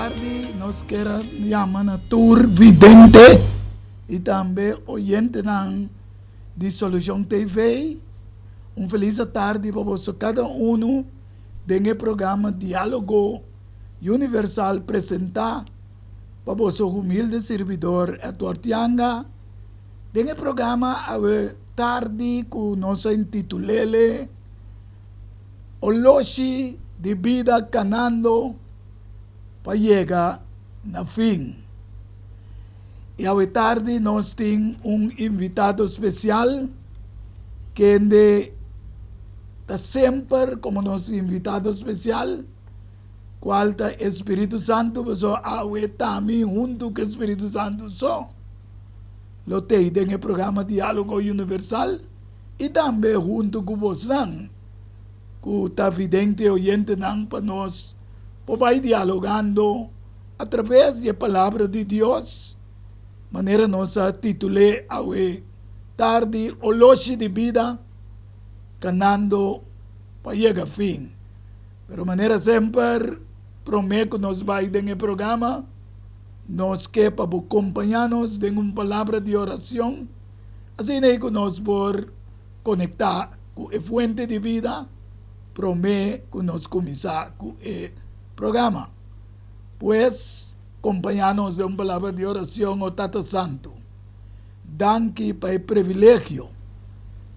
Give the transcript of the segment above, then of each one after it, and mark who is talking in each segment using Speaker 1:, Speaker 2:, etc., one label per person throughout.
Speaker 1: tardi, nos kier a yama na tur vidente y tambe oyentenan di Solucion TV. Un feliz atardi pa boso cada uno den e programa Dialogo Universal presenta pa boso humilde sirbidor Edward Yanga. Den e programa awe tardi cu nos a intitulele Oloshi di bida kanando pa yega na fin. I awe tardi nos tin un invitado spesial kende ta semper komo nos invitado spesial, kual ta e Spiritu Santu, pasobra awe ta mi huntu ku e Spiritu Santu so lo tei den e programa Diálogo Universal. I tambe huntu ku bosnan ku ta vidente oyentenan pa nos por bai dialogando atraves di e Palabra di Dios, manera nos a titul'é awe tardi, Oloshi di Bida, Kanando pa Yega Fin. Pero manera semper, promé ku nos bai den e programa, nos ke pa bo kompañá nos den un palabra di orashon. Asina ei ku nos por konektá ku e fuente di bida promé ku nos kuminsá ku e programa. Pues, kompañá nos den un palabra di orashon, O Tata Santu, danki pa e privilegio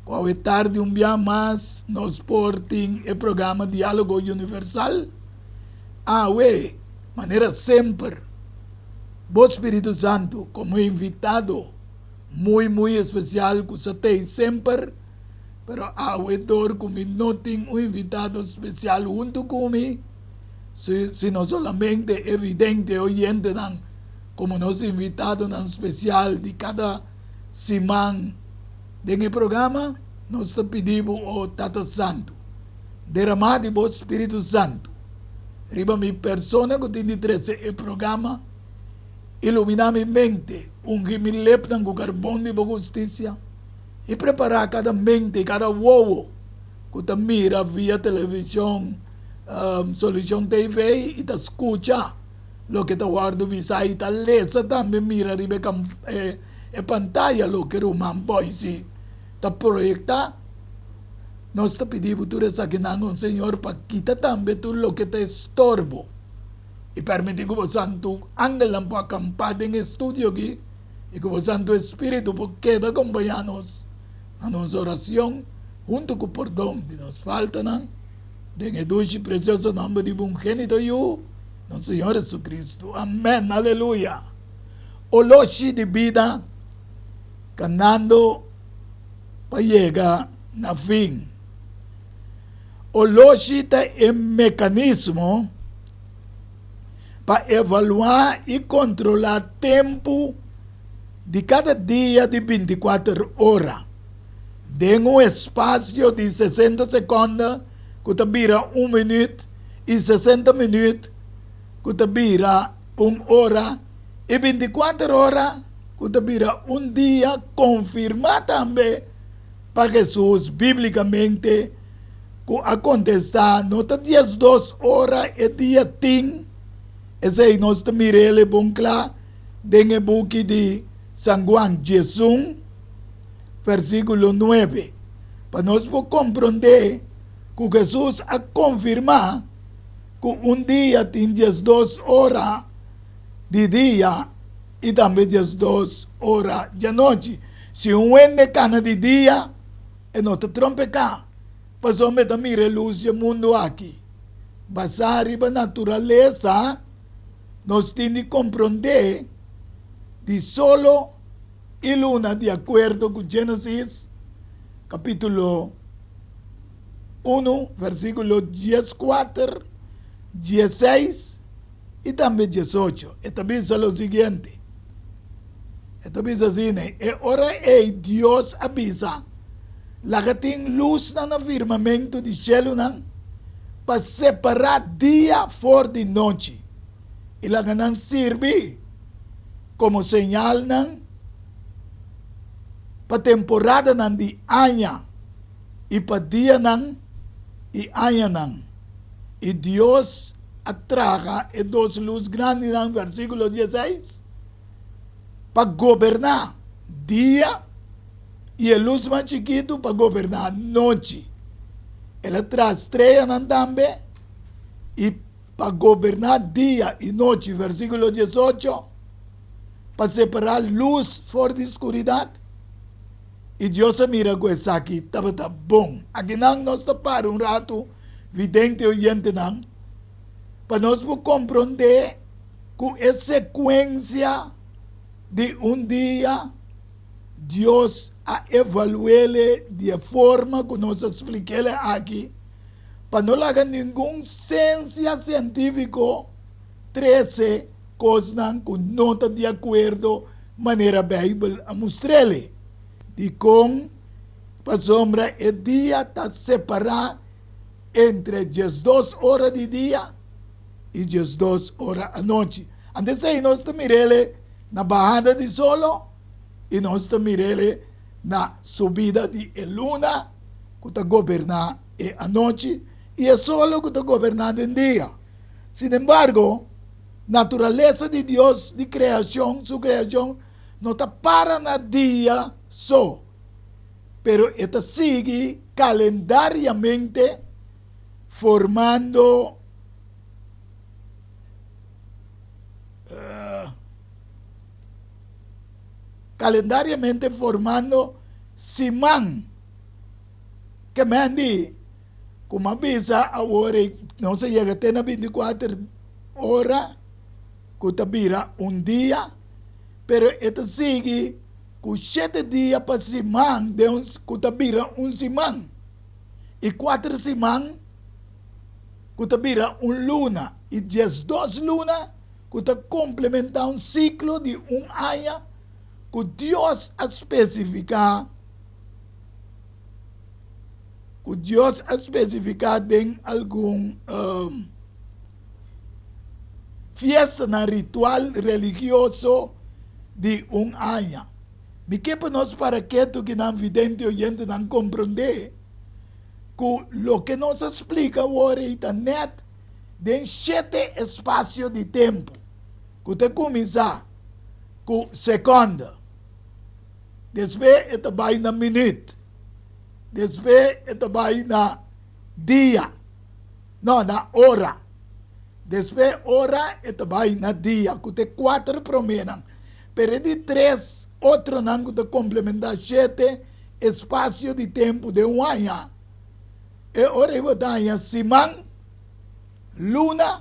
Speaker 1: ku awe tardi un bia mas nos por tin e programa Diálogo Universal. Awe, manera semper, bo Spiritu Santu komo invitado Muy muy especial cu sa tey semper, pero awe dor cu mi no tin un invitado especial hunto cu mi, sino solamente e vidente oyentenan como nos invitadonan special di cada siman den e programa, nos ta pidi bo, o Tata Santo, derama di bo Spiritu Santo riba mi persona cu tin di trece e programa. Iluminá mi mente, ungi mi lepnan ku karbon di bo hustisia, i prepará kada mente i kada wowo ku ta mira via televishon Solushon TV i ta skucha loke ta wòrdu bisá i ta lesa tambe mira riba e pantaya loke ruman Boise ta proyektá. Nos ta pidi bo tur esakinan, o Señor, pa kita tambe tur loke ta estorbo. I permití ku bo santu angelnan por akampá den e studio akí i ku bo Santu Espíritu por keda kompañá nos na nos orashon huntu ku pordon di nos faltanan, den e dushi presioso nòmber di bo ungenito Yu, nos Señor Jesucristo. Amèn. Aleluya! Oloshi di bida kanando pa yega na fin. Oloshi ta e mekanismo pa evaluá i kontrolá tempu di kada dia di bintikuater ora den un espasio di sesenta sekònde ku ta bira un minüt i sesenta minüt ku ta bira un ora i bintikuater ora ku ta bira un dia konfirmá tambe Pa Hesus, bíblikamente, ku a kontestá, No ta diesdos ora e dia tin? Esei nos ta mir'el e bon kla den e buki di San Juan diesun, versíkulo nuebe. Pa nos por komprondé ku Hesus a konfirmá ku un dia tin diesdos ora di dia, i tambe diesdos ora djanochi. Si un hende kana di dia, e no ta trompeká, pasobra e ta mira e lus dje mundu aki. Basá riba naturalesa, nos tin di komprondé di solo i luna di akuerdo ku Génesis kapítulo unu, versíkulo dieskuater, diesseis. i tambe diesocho. E ta bisa lo siguiente, e ta bisa asina, E ora ei Dios a bisa, Laga tin lusnan na firmamentu di shelunan pa separá dia for di nochi, i laga nan sirbi komo señalnan pa temporadanan di aña i pa dianan i añanan. I Dios. a traha e dos lus grandinan, versíkulo dieseis, pa goberná dia i e lus mas chikitu pa goberná nochi. El a traha streanan tambe i pa goberná dia i nochi, versíkulo diesocho, pa separá lus for di skuridat. I Dios a mira ku esaki tabata bon. Akinan nos ta para un ratu, vidente i oyentenan, pa nos por komprondé ku e sekuensia di un dia Dios a evalu'é di e forma ku nos a splik'é aki, pa no laga ningun siensia sientífiko trese kosnan ku no ta di akuerdo manera Beibel a mustr'el. Dikon? Pasobra e dia ta separá entre diesdos ora di dia i diesdos ora anochi. Anto esei nos ta mir'el na bahada di solo i nos ta mir'el na subida di e luna ku ta goberná e anochi i e solo ku ta goberná den dia. Sinembargo, naturalesa di Dios di kreashon, su kreashon, no ta para na dia so, pero e ta sigui kalendariamente formando kalendariamente formando siman. Ke men di? Kuma a bisa awor ei nos a yega te na binti kuater ora ku ta bira un dia, pero e ta sigui ku shete dia pa siman den un ku ta bira un siman i kuater siman ku ta bira un luna i diesdos luna ku ta komplementá un siklo di un aña ku Dios a spesifiká. Ku Dios a spesifiká den algun fiestanan ritual religioso di un aña. Mi ke pa nos para ketu ki nan vidente oyentenan komprondé ku loke nos a splika awor ei ta nèt den shete espasio di tempu ku ta kuminsá ku sekònde. Despues e ta bai na minüt. Despues e ta bai na dia. No, na ora. Despues ora e ta bai na dia, ku ta e kuater proménan. Pero e di tres otronan ku ta komplementá shete espasio di tempu den un aña, e ora ei bo ta haña siman, luna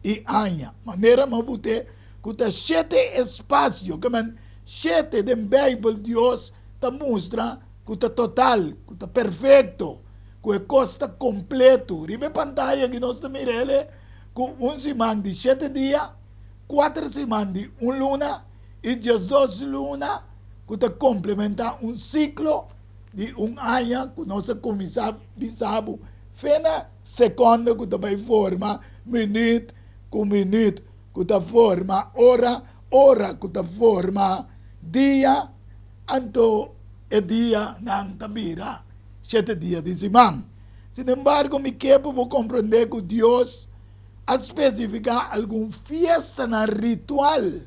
Speaker 1: i aña. Manera mi a but'é ku ta shete espasio, ke men shete den Beibel Dios ta mustra ku ta total, ku ta perfekto, ku e kos ta kompleto. Riba e pantaya aki nos ta mira el ku un siman di shete dia, kuater siman di un luna i diesdos luna ku ta komplementá un siklo di un aña ku nos a kuminsá bisa bo fe na sekonde ku ta bai forma minüt ku minüt ku ta forma ora, ora ku ta forma dia, anto e dianan ta bira shete dia di siman. Sinembargo, mi ke pa bo komprondé ku Dios a spesifiká algun fiestanan ritual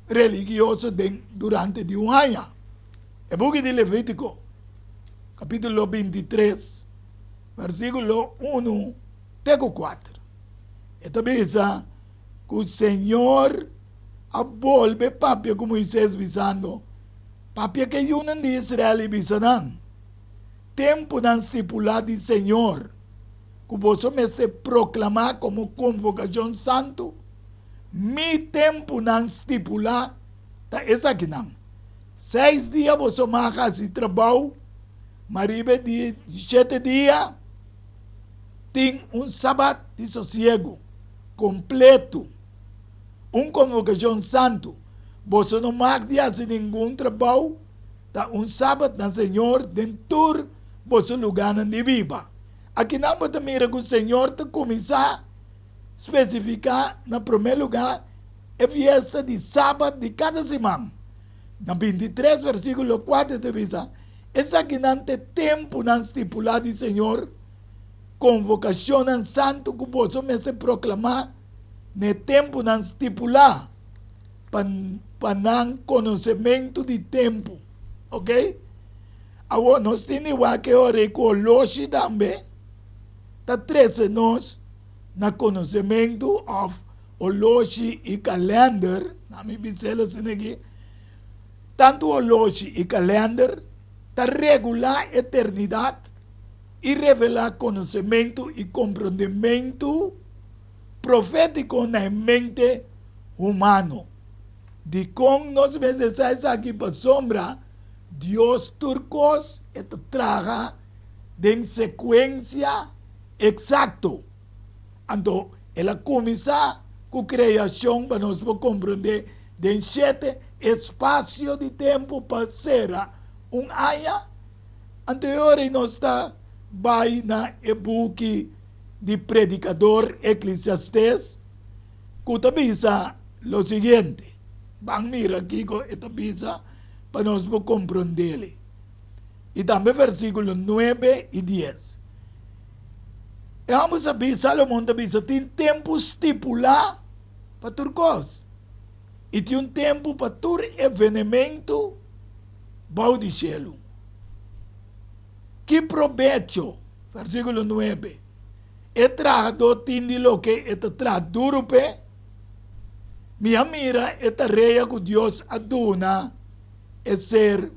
Speaker 1: religioso den durante di un aña. E buki di Levítiko, kapítulo bintitres, versíkulo unu te ku kuater, e ta bisa ku Señor a bolbe papia ku Moises, bisando, Papia ku e yunan di Israel i bisa nan, Tempunan stipulá di Señor, ku boso mester proklamá komo konvokashon santu, mi tempunan stipulá ta esakinan, Seis dia boso mag hasi trabou, ma riba e di shete dia tin un sabat di sosiegu kompletu, un konvokashon santu. Boso no mag di hasi ningun trabou, ta un sabat na Señor den tur boso lugánan di biba. Akinan bo ta mira ku Señor ta kuminsá spesifiká na promé lugá e fiesta di sabat di kada siman. Na bintitres versíkulo kuater ta bisa, Esakinan ta e tempunan stipulá di Señor, konvokashonnan santu ku boso mester proklamá na e tempunan stipulá pa pa nan konosementu di tempu. Ok? Awor nos tin di wak e ora ei ku oloshi tambe ta trese nos na konosementu òf oloshi i kalènder, na mi bis'el asina aki, tantu oloshi i kalènder ta regulá eternidat i revelá konosementu i komprondementu profétiko na e mente humano. Dikon nos mester sa esaki? Pasobra Dios tur kos e ta traha den sekuensia eksakto. Anto el a kuminsá ku kreashon pa nos por komprondé den shete espasio di tempu pa sera un aña. Anto e ora ei nos ta bai na e buki di Predikador Eklesiastes ku ta bisa lo siguiente. Ban mira kiko e ta bisa pa nos por komprondé. I tambe versíkulo nuebe i dies. E hòmber sabí Salomon ta bisa tin tempu stipulá pa tur kos i tin un tempu pa tur evenementu bou di shelu. Ki probecho, versíkulo nuebe, e trahadó tin di loke e ta traha duru p'e? Mi a mira e tarea ku Dios a duna e ser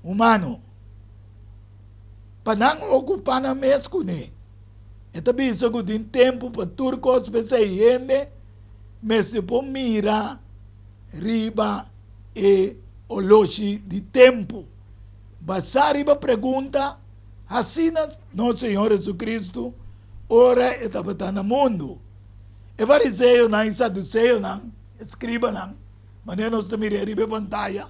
Speaker 1: humano pa nan okupá nan mes kuné. E ta bisa ku tin tempu pa tur kos, p'esei hende mester por mira riba e oloshi di tempu. Basá riba pregunta hasí na nos Señor Jesucristo ora e tabata na mundu. E fariseonan i saduseonan, eskribanan, manera nos ta mira riba e pantaya,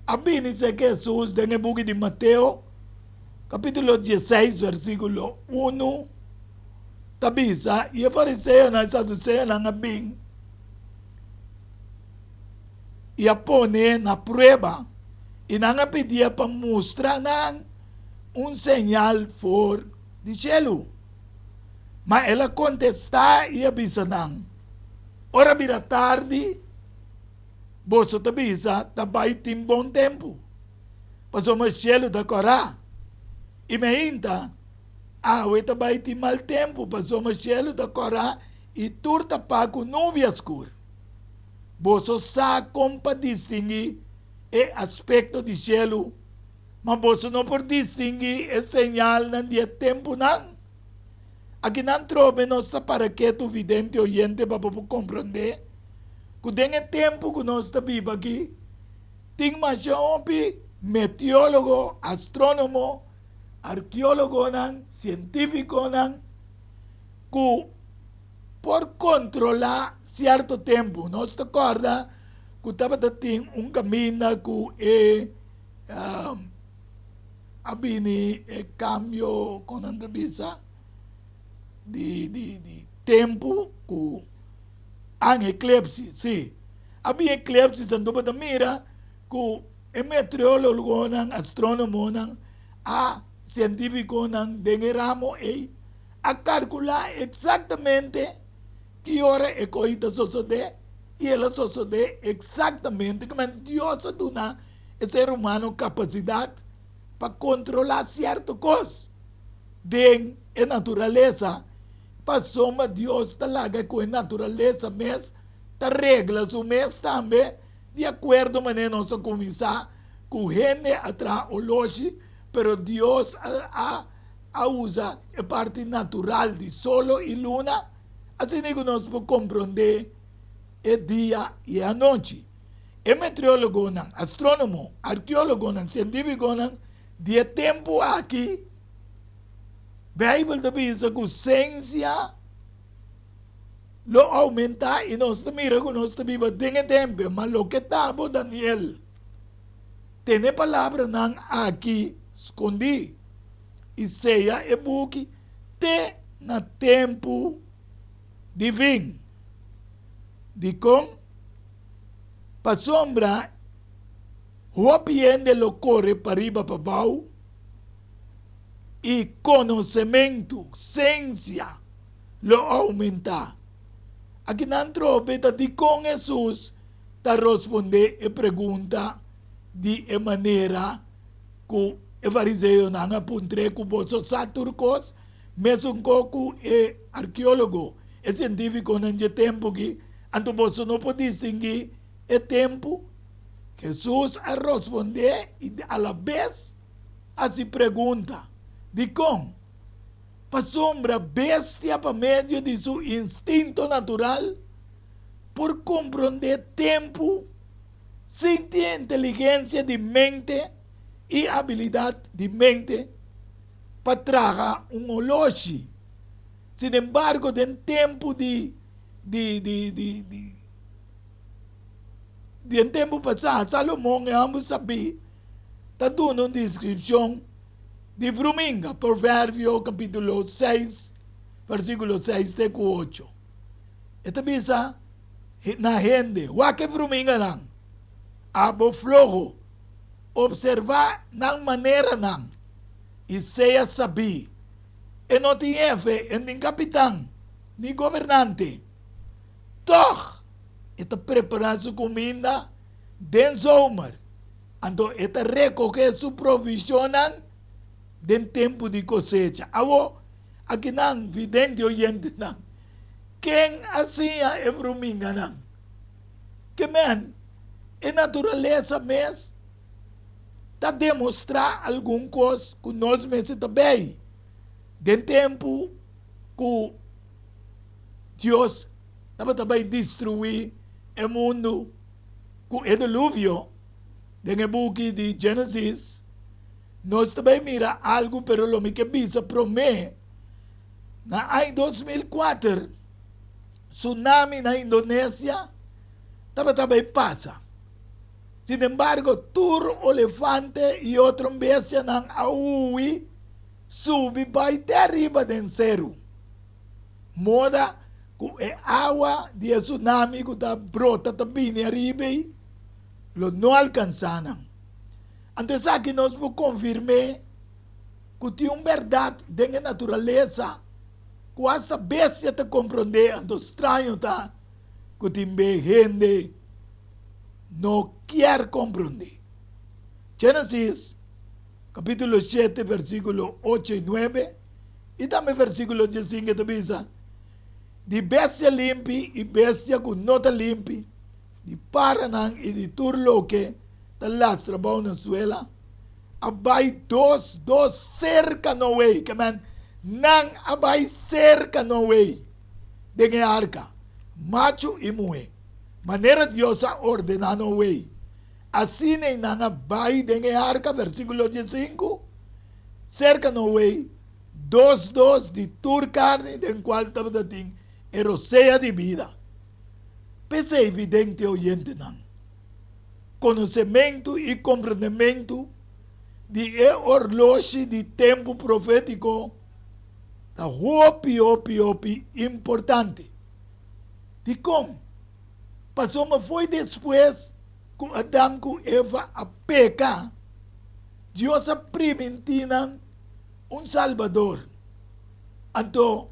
Speaker 1: a bini serka Hesus den e buki di Mateo, kapítulo dieseis, versíkulo unu, ta bisa, I e fariseonan i saduseonan a bin i a pon'é na prueba, i nan a pidié pa mustra nan un señal for di shelu. Ma el a kontestá i a bisa nan, Ora bira tardi, boso ta bisa, Ta bai tin bon tempu, pasobra shelu ta kòrá. I meinta, Awe ta bai tin mal tempu, pasobra shelu ta kòrá i tur ta pa ku nubia skur. Boso sa kon pa distinguí e aspekto di shelu, ma boso no por distinguí e señalnan di e tempunan. Akinan trobe nos ta para ketu vidente oyente pa bo por komprondé ku den e tempu ku nos ta biba aki tin masha hopi meteólogo, astrónomo, arkeólogonan, sientífikonan ku por kontrolá sierto tempu. Nos ta kòrda ku tabata tin un kaminda ku e A bini e kambio kon nan ta bisa di di di tempu ku an eklipsi si a bin eklipsi anto bo ta mira ku e meteorologonan astronomonan a sientifikonan den e ramo ei a kalkulá eksaktamente ki ora e kos ta sosodé i el a sosodé eksaktamente kimen Dios a duna e ser humano kapasidat pa kontrolá sierto kos den e naturalesa, pasobra Dios ta laga ku e naturalesa mes ta regla su mes tambe di akuerdo manera nos a kuminsá ku hende a traha oloshi, pero Dios a a usa e parti natural di solo i luna, asina ku nos por komprondé e dia i e anochi. E meteorologonan, astrónomo, arkeólogonan, sientífikonan di e tempu aki, Beibel ta bisa ku siensia lo oumentá i nos ta mira ku nos ta biba den e tempu. Ma loke ta bo, Daniel, tene palabranan aki skondí i seya e buki te na tempu di fin. Dikon? Pasobra hopi hende lo kore pariba pabou. I konosementu, sensia, lo oumentá. Akinan trobe ta dikon Hesus ta rospondé e pregunta di e manera ku e fariseonan a puntr'é ku boso sa tur kos, mesun ko ku e arkeólogo, e sientífikonan dje tempu aki, anto boso no por distinguí e tempu? Hesus a rospondé i alabes hasi pregunta, Dikon? Pasobra bestia pa medio di su instinto natural por komprondé tempu sin tin inteligensia di mente i abilidat di mente pa traha un oloshi. Sinembargo, den tempu di di di di di den tempu pasá, Salomon e hòmber sabí ta duna un deskripshon di vruminga, Proverbio kapítulo seis, versíkulo seis te ku ocho. E ta bisa na hende, Wak e vruminganan, abo floho, opservá nan maneranan i sea sabí. E no tin hefe, e no tin kapitan, ni gobernante. Tòg e ta prepará su kuminda den zomer, anto e ta rekohé su provishonnan den tempu di kosecha. Awor, akinan, vidente oyentenan, ken a siña e vruminganan? Ke men, e naturalesa mes ta demostrá algun kos ku nos mester ta bei den tempu ku Dios tabata bai destruí e mundu ku e diluvio. Den e buki di Génesis nos ta bai mira algu, pero lo mi ke bisa promé, na aña 2004 tsunami na Indonesia tabata bai pasa. Sinembargo, tur olefante i otro bestianan a hui subi bai te ariba den seru. Moda ku e awa di e tsunami ku ta brota ta bini ariba ei lo no alkansá nan. Anto esaki nos por konfirm'é ku tin un bèrdat den e naturalesa ku asta bestia ta komprondé, anto straño ta ku tin be hende no kier komprondé. Génesis kapítulo shete versíkulo ocho i nuebe i tambe versíkulo diesinke ta bisa, Di bestia limpi i bestia ku no ta limpi, di paranan i di tur loke ta lastra bou na suela, a bai dos dos serka Noe, ke men, nan a bai serka Noe den e arka, machu i muhé, manera Dios a ordená Noe. Asina nan a bai den e arka, versíkulo diesinku, serka Noe, dos dos di tur karni den kual tabata tin e rosea di bida. P'esei, vidente oyentenan, konosementu i komprendementu di e orloshi di tempu profétiko ta hopi, hopi, hopi importante. Dikon? Pasobra fo'i despues ku Adam ku Eva a peka, Dios a primintí nan un Salbador. Anto,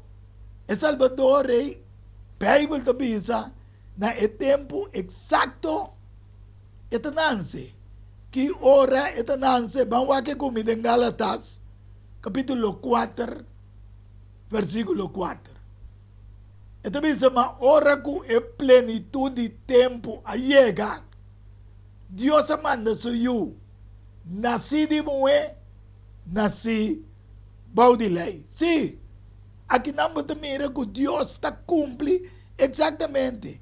Speaker 1: e Salbador ei, Beibel ta bisa, na e tempu eksakto e ta nanse. Ki ora e ta nanse? Ban wak e ku mi den Galatas, kapítulo kuater, versíkulo kuater. E ta bisa, Ma ora ku e plenitut di tempu a yega, Dios a manda su Yu, nasí di muhé, nasí bou di lei. Sí, akinan bo ta mira ku Dios ta kumpli eksaktamente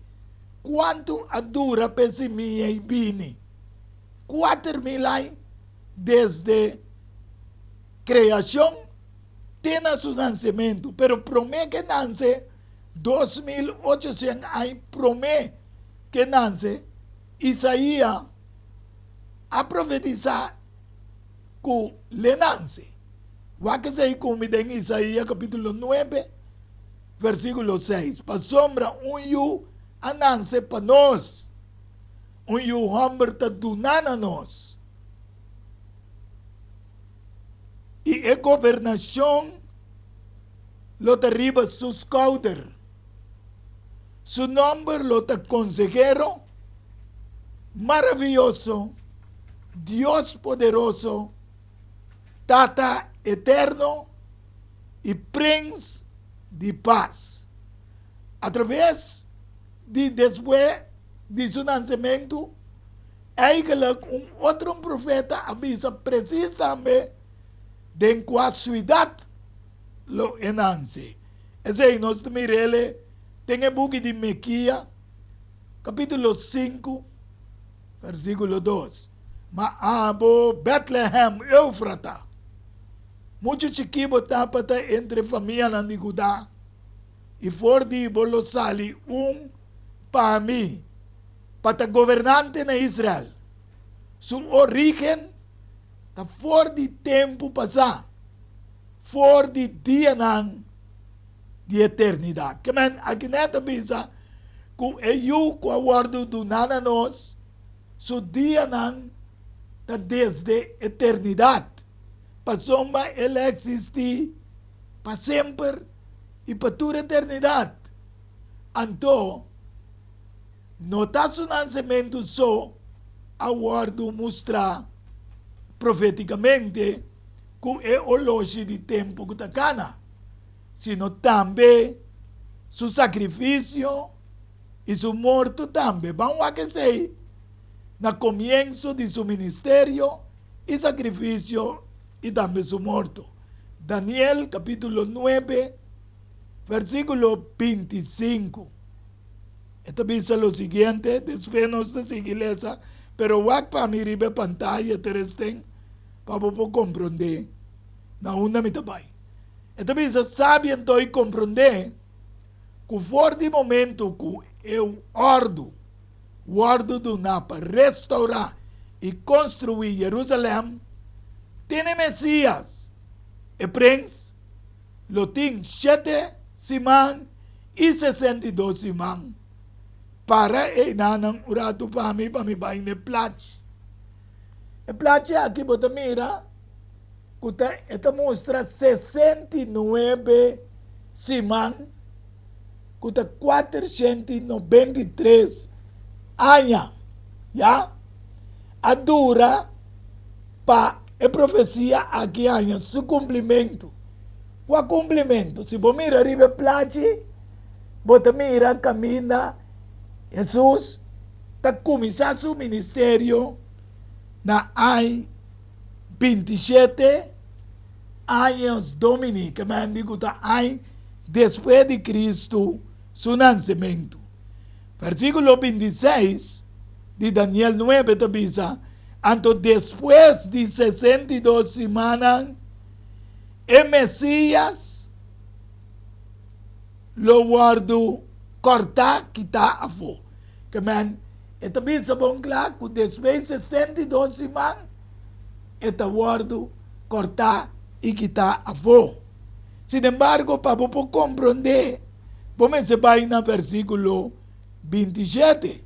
Speaker 1: kuantu a dura pa e simia ei bini, 4000 aña desde kreashon te na su nansementu. Pero promé ke nanse, 2800 aña promé ke nanse, Isaías a profetisá ku le nanse. Wak esei ku mi den Isaías kapítulo nuebe, versíkulo seis, Pasobra un yu a nanse pa nos, un yu hòmber ta duná na nos. I e gobernashon lo ta riba su skouder. Su nòmber lo ta Konsehero Maravioso, Dios Poderoso, Tata Eterno i Prins di Pas. Atraves di despues di su nansementu, Eigenlijk un otro profeta a bisa presis tambe den kua suidat lo e nanse. Esei nos ta mir'el den e buki di Mekia, kapítulo sinku, versíkulo dos. Ma abo, Bètlehèm Eufrata, muchu chikí bo ta pa ta entre famianan di Hudá, i for di bo lo sali un pa mi, pa ta gobernante na Israel. Su orígen ta for di tempu pasá, for di dianan di eternidat. Ke men aki nèt a bisa ku e yu ku a wòrdu duná na nos, su dianan ta desde eternidat, pasobra el a eksistí pa semper i pa tur eternidat. Anto, no ta su nansementu so a wòrdu mustrá profétikamente ku e oloshi di tempu ku ta kana, sino tambe su sakrifisio i su morto tambe. Ban wak esei na komienso di su ministerio i sakrifisio i tambe su morto. Daniel kapítulo nuebe, versíkulo bintisinku. E ta bisa lo siguiente, despues nos ta sigui lesa, pero wak pa mi riba e pantaya teresten pa bo por komprondé na unda mi ta bai. E ta bisa, Sabi anto i komprondé ku for di momento ku e òrdu wòrdu duná pa restourá i konstruí Jerusalèm, tene Mesias, e Prens, lo tin shete siman i 62 siman. Para einanan un ratu pa mi pa mi bai n'e plachi. E plachi aki bo ta mira ku ta e ta mustra 69 siman ku ta 493 aña, ya. A dura pa e profesia aki haña su kumplimentu. Kua kumplimentu? Si bo mira riba e plachi, bo ta mira kaminda Hesus ta kuminsá su ministerio na aña 27 años Domini, ke men di ku ta aña despues di Kristu su nansementu. Versíkulo 26 di Daniel 9 ta bisa, Anto despues di 62 simannan, e Mesías lo wòrdu kòrtá kitá afó. Ke men, e ta bisa bon kla ku despues di 62 siman e ta wòrdu kòrtá i kitá afó. Sinembargo, pa bo por komprondé, bo mester bai na versíkulo 27,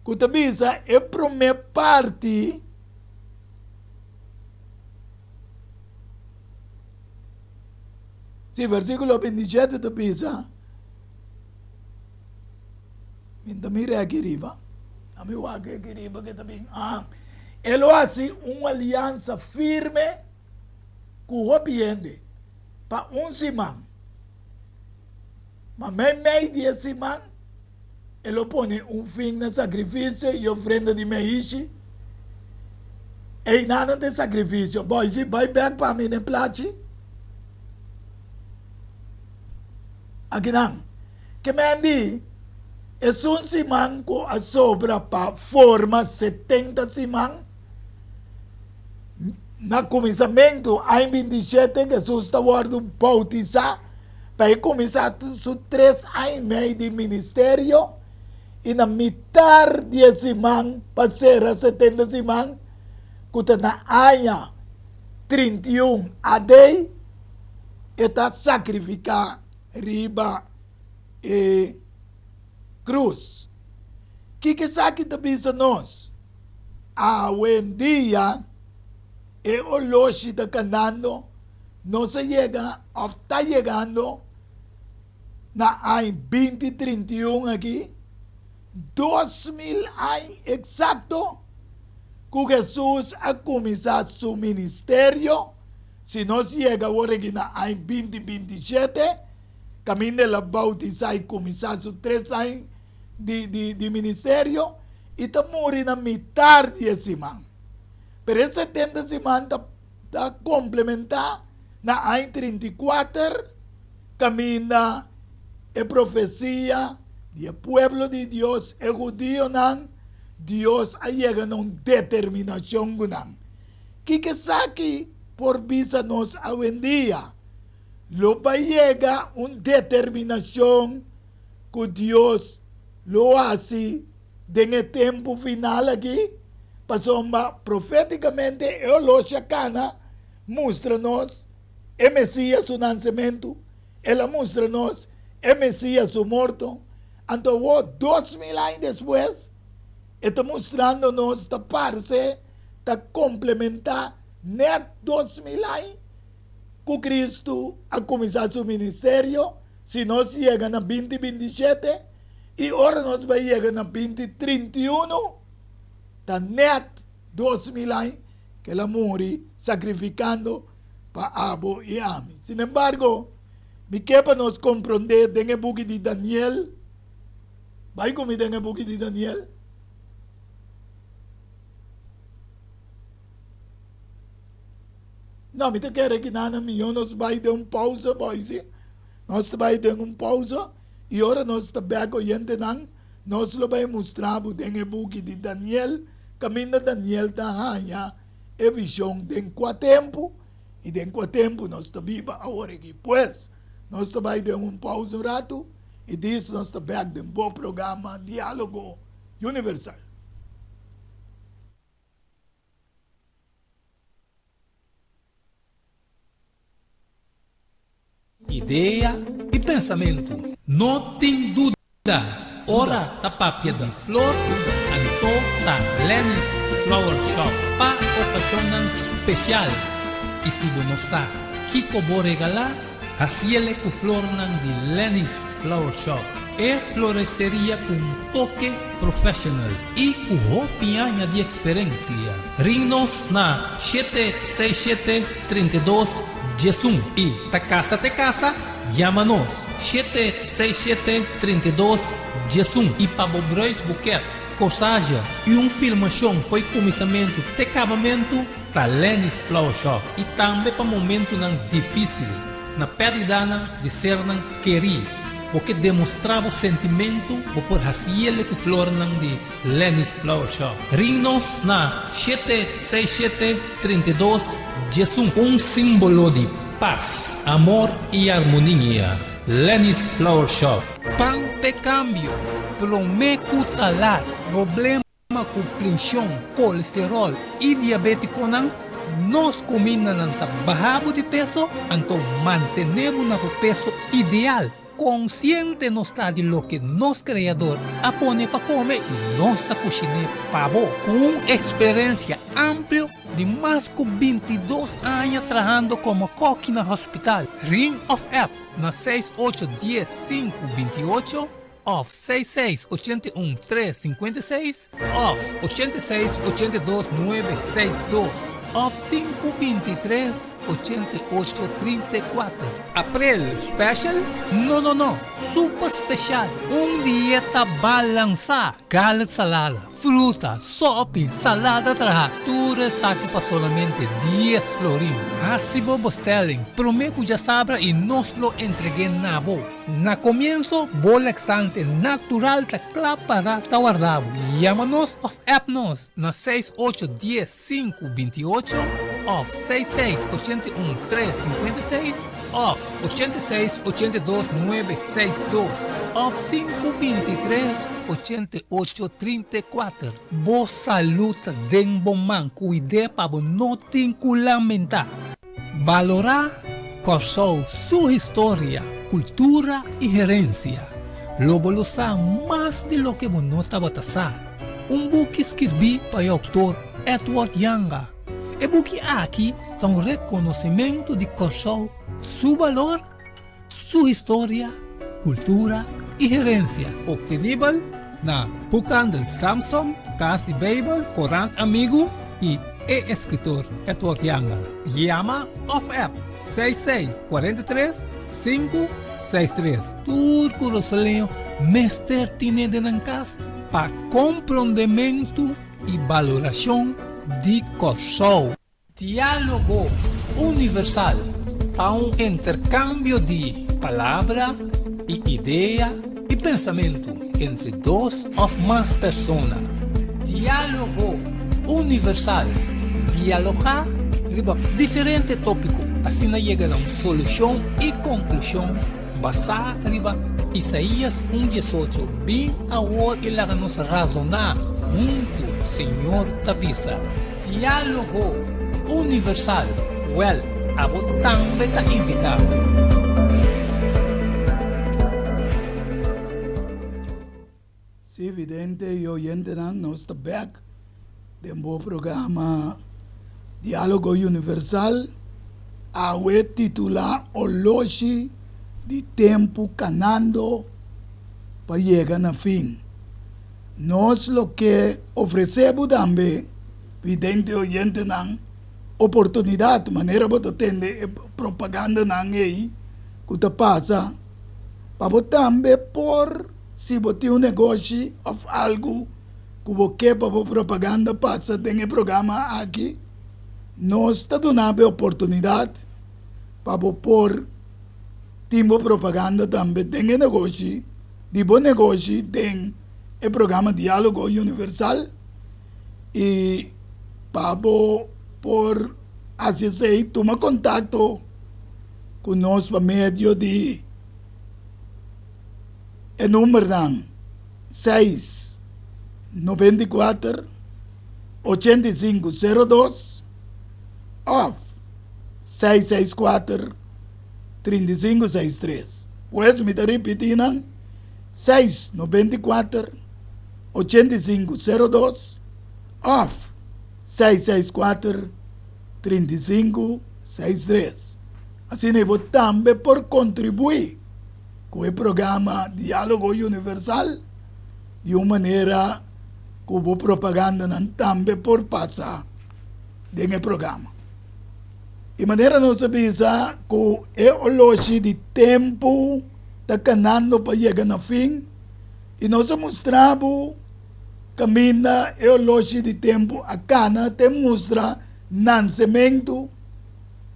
Speaker 1: ku ta bisa e promé parti. Sí, versíkulo 27 ta bisa, Mi ta mira aki riba, a mi wak aki riba ke ta bin, ah, e lo hasi un aliansa firme ku hopi hende pa un siman, ma meimei di e siman e lo pone un fin na sakrifisio i ofrenda di meishi. Einan ta e sakrifisio. Boisi, bai bek pa mi den plachi. Akinan. Ke men di, esun siman ku a sobra pa forma 70 siman, na kuminsamentu aña 27 Hesus ta wòrdu boutisá pa e kuminsá su tres aña i mei di ministerio, i na mitar di e siman pa sera 70 siman, ku ta na aña 31 AD, e ta sakrifiká riba e krus. Kiko esaki ta bisa nos? Awendia. E oloshi ta kanando, nos a yega òf ta yegando na aña 2031 aki, 2000 aña eksakto ku Hesus a kuminsá su ministerio, si nos yega awor aki na aña 2027, kaminda el a boutisá i kuminsá su tres aña di ministerio i ta muri na mitar di e siman. Pero e 70 siman ta ta komplementá na aña 34 kaminda e profesia di e pueblo di Dios, e hudionan, Dios a yega na un determinashon ku nan. Kiko esaki por bisa nos awendia? Lo bai yega un determinashon ku Dios lo hasi den e tempu final aki, pasobra profétikamente e oloshi a kana mustra nos e Mesías su nansementu, el a mustra nos e Mesías su morto, anto awor 2000 aña despues e ta mustrando nos, ta parse ta komplementá nèt 2000 aña ku Kristu a kuminsá su ministerio, si nos yega na 2027 i ora nos bai yega na 2031, ta nèt 2000 aña ku el a muri sakrifikando pa abo i ami. Sinembargo, mi ke pa nos komprondé den e buki di Daniel, bai ku mi den e buki di Daniel. No, mi ta kere ki nan a mihó nos bai den un pausa, boisi. Nos ta bai den un pausa i ora nos ta bek oyentenan, nos lo bai mustra bo den e buki di Daniel, kaminda Daniel ta haña e vishon den kua tempu i den kua tempu nos ta biba awor aki. Pues, nos ta bai den un pausa un ratu i dis nos ta bek den bo programa Diálogo Universal.
Speaker 2: Idea i pensamentu. No tin duda, ora ta papia di flor, anto ta Lenny's Flower Shop pa okashonnan spesial. I si bo no sa kiko bo regalá, hasiele ku flornan di Lenny's Flower Shop, e floresteria ku un toke professional i ku hopi aña di eksperensia. Ring nos na 767 32 11 i ta kasa te kasa, yama nos 767 32 11 i pa bo bruidsboeket, corsage i un filmashon fo'i kuminsamentu te kabamentu ta Lenny's Flower Shop i tambe pa momentunan difísil na pèrdidanan di sernan kerí. Bo ke demostrá bo sentimentu, bo por hasiele ku flornan di Lenny's Flower Shop. Ring nos na 767 32 11. Un símbolo di pas, amor i armonia. Lenny's Flower Shop. Pan p'e kambio, promé ku ta lat. Problema ku prenshon, kolesteròl i diabétikonan, nos kumindanan ta baha bo di peso, anto mantené bo na bo peso ideal. Konsiente nos ta di loke nos Kreador a pone pa kome i nos ta kushiné pa bo. Ku un eksperensia amplio di mas ku 22 aña trahando komo kòki na hospital, ring òf app na seis ocho dies sinku 28 òf seis seis 81 tres 56 òf 86 82 nuebe seis dos òf sinku 23 88 34. April special? No no no, super special! Un dieta balansá, garlic salada, fruta, sopi, salada traha, tur esaki pa solamente dies florin. Hasi bo bestelling promé ku djasabra i nos lo entreg'é na bo. Na komienso, bo laxante natural ta kla para ta warda bo. Yama nos òf app nos na seis ocho dies sinku 28 òf seis seis 81 tres 56 òf 86 82 nuebe seis dos òf sinku 23 88 34. Bo salud ta den bo man, kuid'é pa bo no tin ku lamentá. Balorá Kòrsou su historia, kultura i herensia. Lo bo lo sa mas di loke bo no tabata sa. Un buki skirbí pa e outor Edward Yanga. E buki aki ta un rekonosimentu di Kòrsou su balor, su historia, kultura i herensia. Optenibel na Boekhandel Samsom, Kas di Beibel, Korant Amigu i E Eskritor Edward Janga. Yama òf app 66 43 563. Tur kurosaleño mester tine den nan kas pa komprondementu i balorashon di Kòrsou. Diálogo Universal ta un interkambio di palabra i idea i pensamentu entre dos òf mas persona. Diálogo Universal, dialogá riba diferente tópiko asina yega na un solushon i konklushon basá riba Isaías un diesocho, Bin awor i laga nos razoná huntu, Señor ta bisa. Diálogo Universal, Wèl, abo tambe ta invitá.
Speaker 1: Sí, vidente i oyentenan, nos ta bèk den bo programa Diálogo Universal, awe titulá Oloshi di Tempu Kanando pa Yega na Fin. Nos lo ke ofresé bo tambe, vidente oyentenan, oportunidat, manera bo ta tende e propagandanan ei ku ta pasa, pa bo tambe por, si bo tin un negoshi òf algu ku bo ke pa bo propaganda pasa den e programa aki, nos ta duna bo e oportunidat pa bo por tin bo propaganda tambe den e negoshi. Di bo negoshi den e programa Diálogo Universal i pa bo por hasi esei tuma kontakto ku nos pa medio di e numbernan seis 94 85 02 òf 664 35 63. Pues mi ta ripití nan, 6 94 85 02 òf 6 64 35 63. Asina bo tambe por kontribuí ku e programa Diálogo Universal di un manera ku bo propagandanan tambe por pasa den e programa. Di manera nos a bisa ku e oloshi di tempu ta kanando pa yega na fin, i nos a mustra bo kaminda e oloshi di tempu a kana te mustra nansementu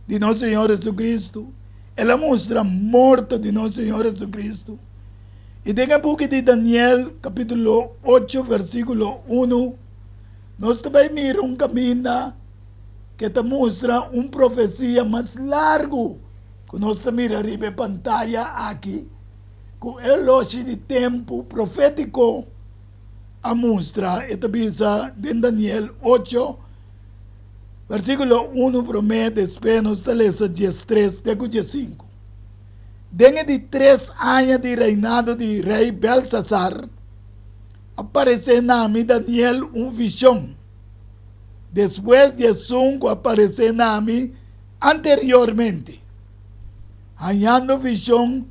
Speaker 1: di nos Señor Jesucristo, el a mustra morto di nos Señor Jesucristo. I den e buki di Daniel kapitulo ocho versikulo unu nos ta bai mira un kaminda ke ta mustra un profesia mas largu ku nos ta mira riba e pantaya aki, ku e loshi di tempu profétiko a mustra. E ta bisa den Daniel ocho, versíkulo unu promé, despues nos ta lesa diestres te ku diesinku. Den e di tres aña di reinado di rei Belsasar, a paresé na mi, Daniel, un vishon. Despues di esun ku a paresé na mi anteriormente, hañando vishon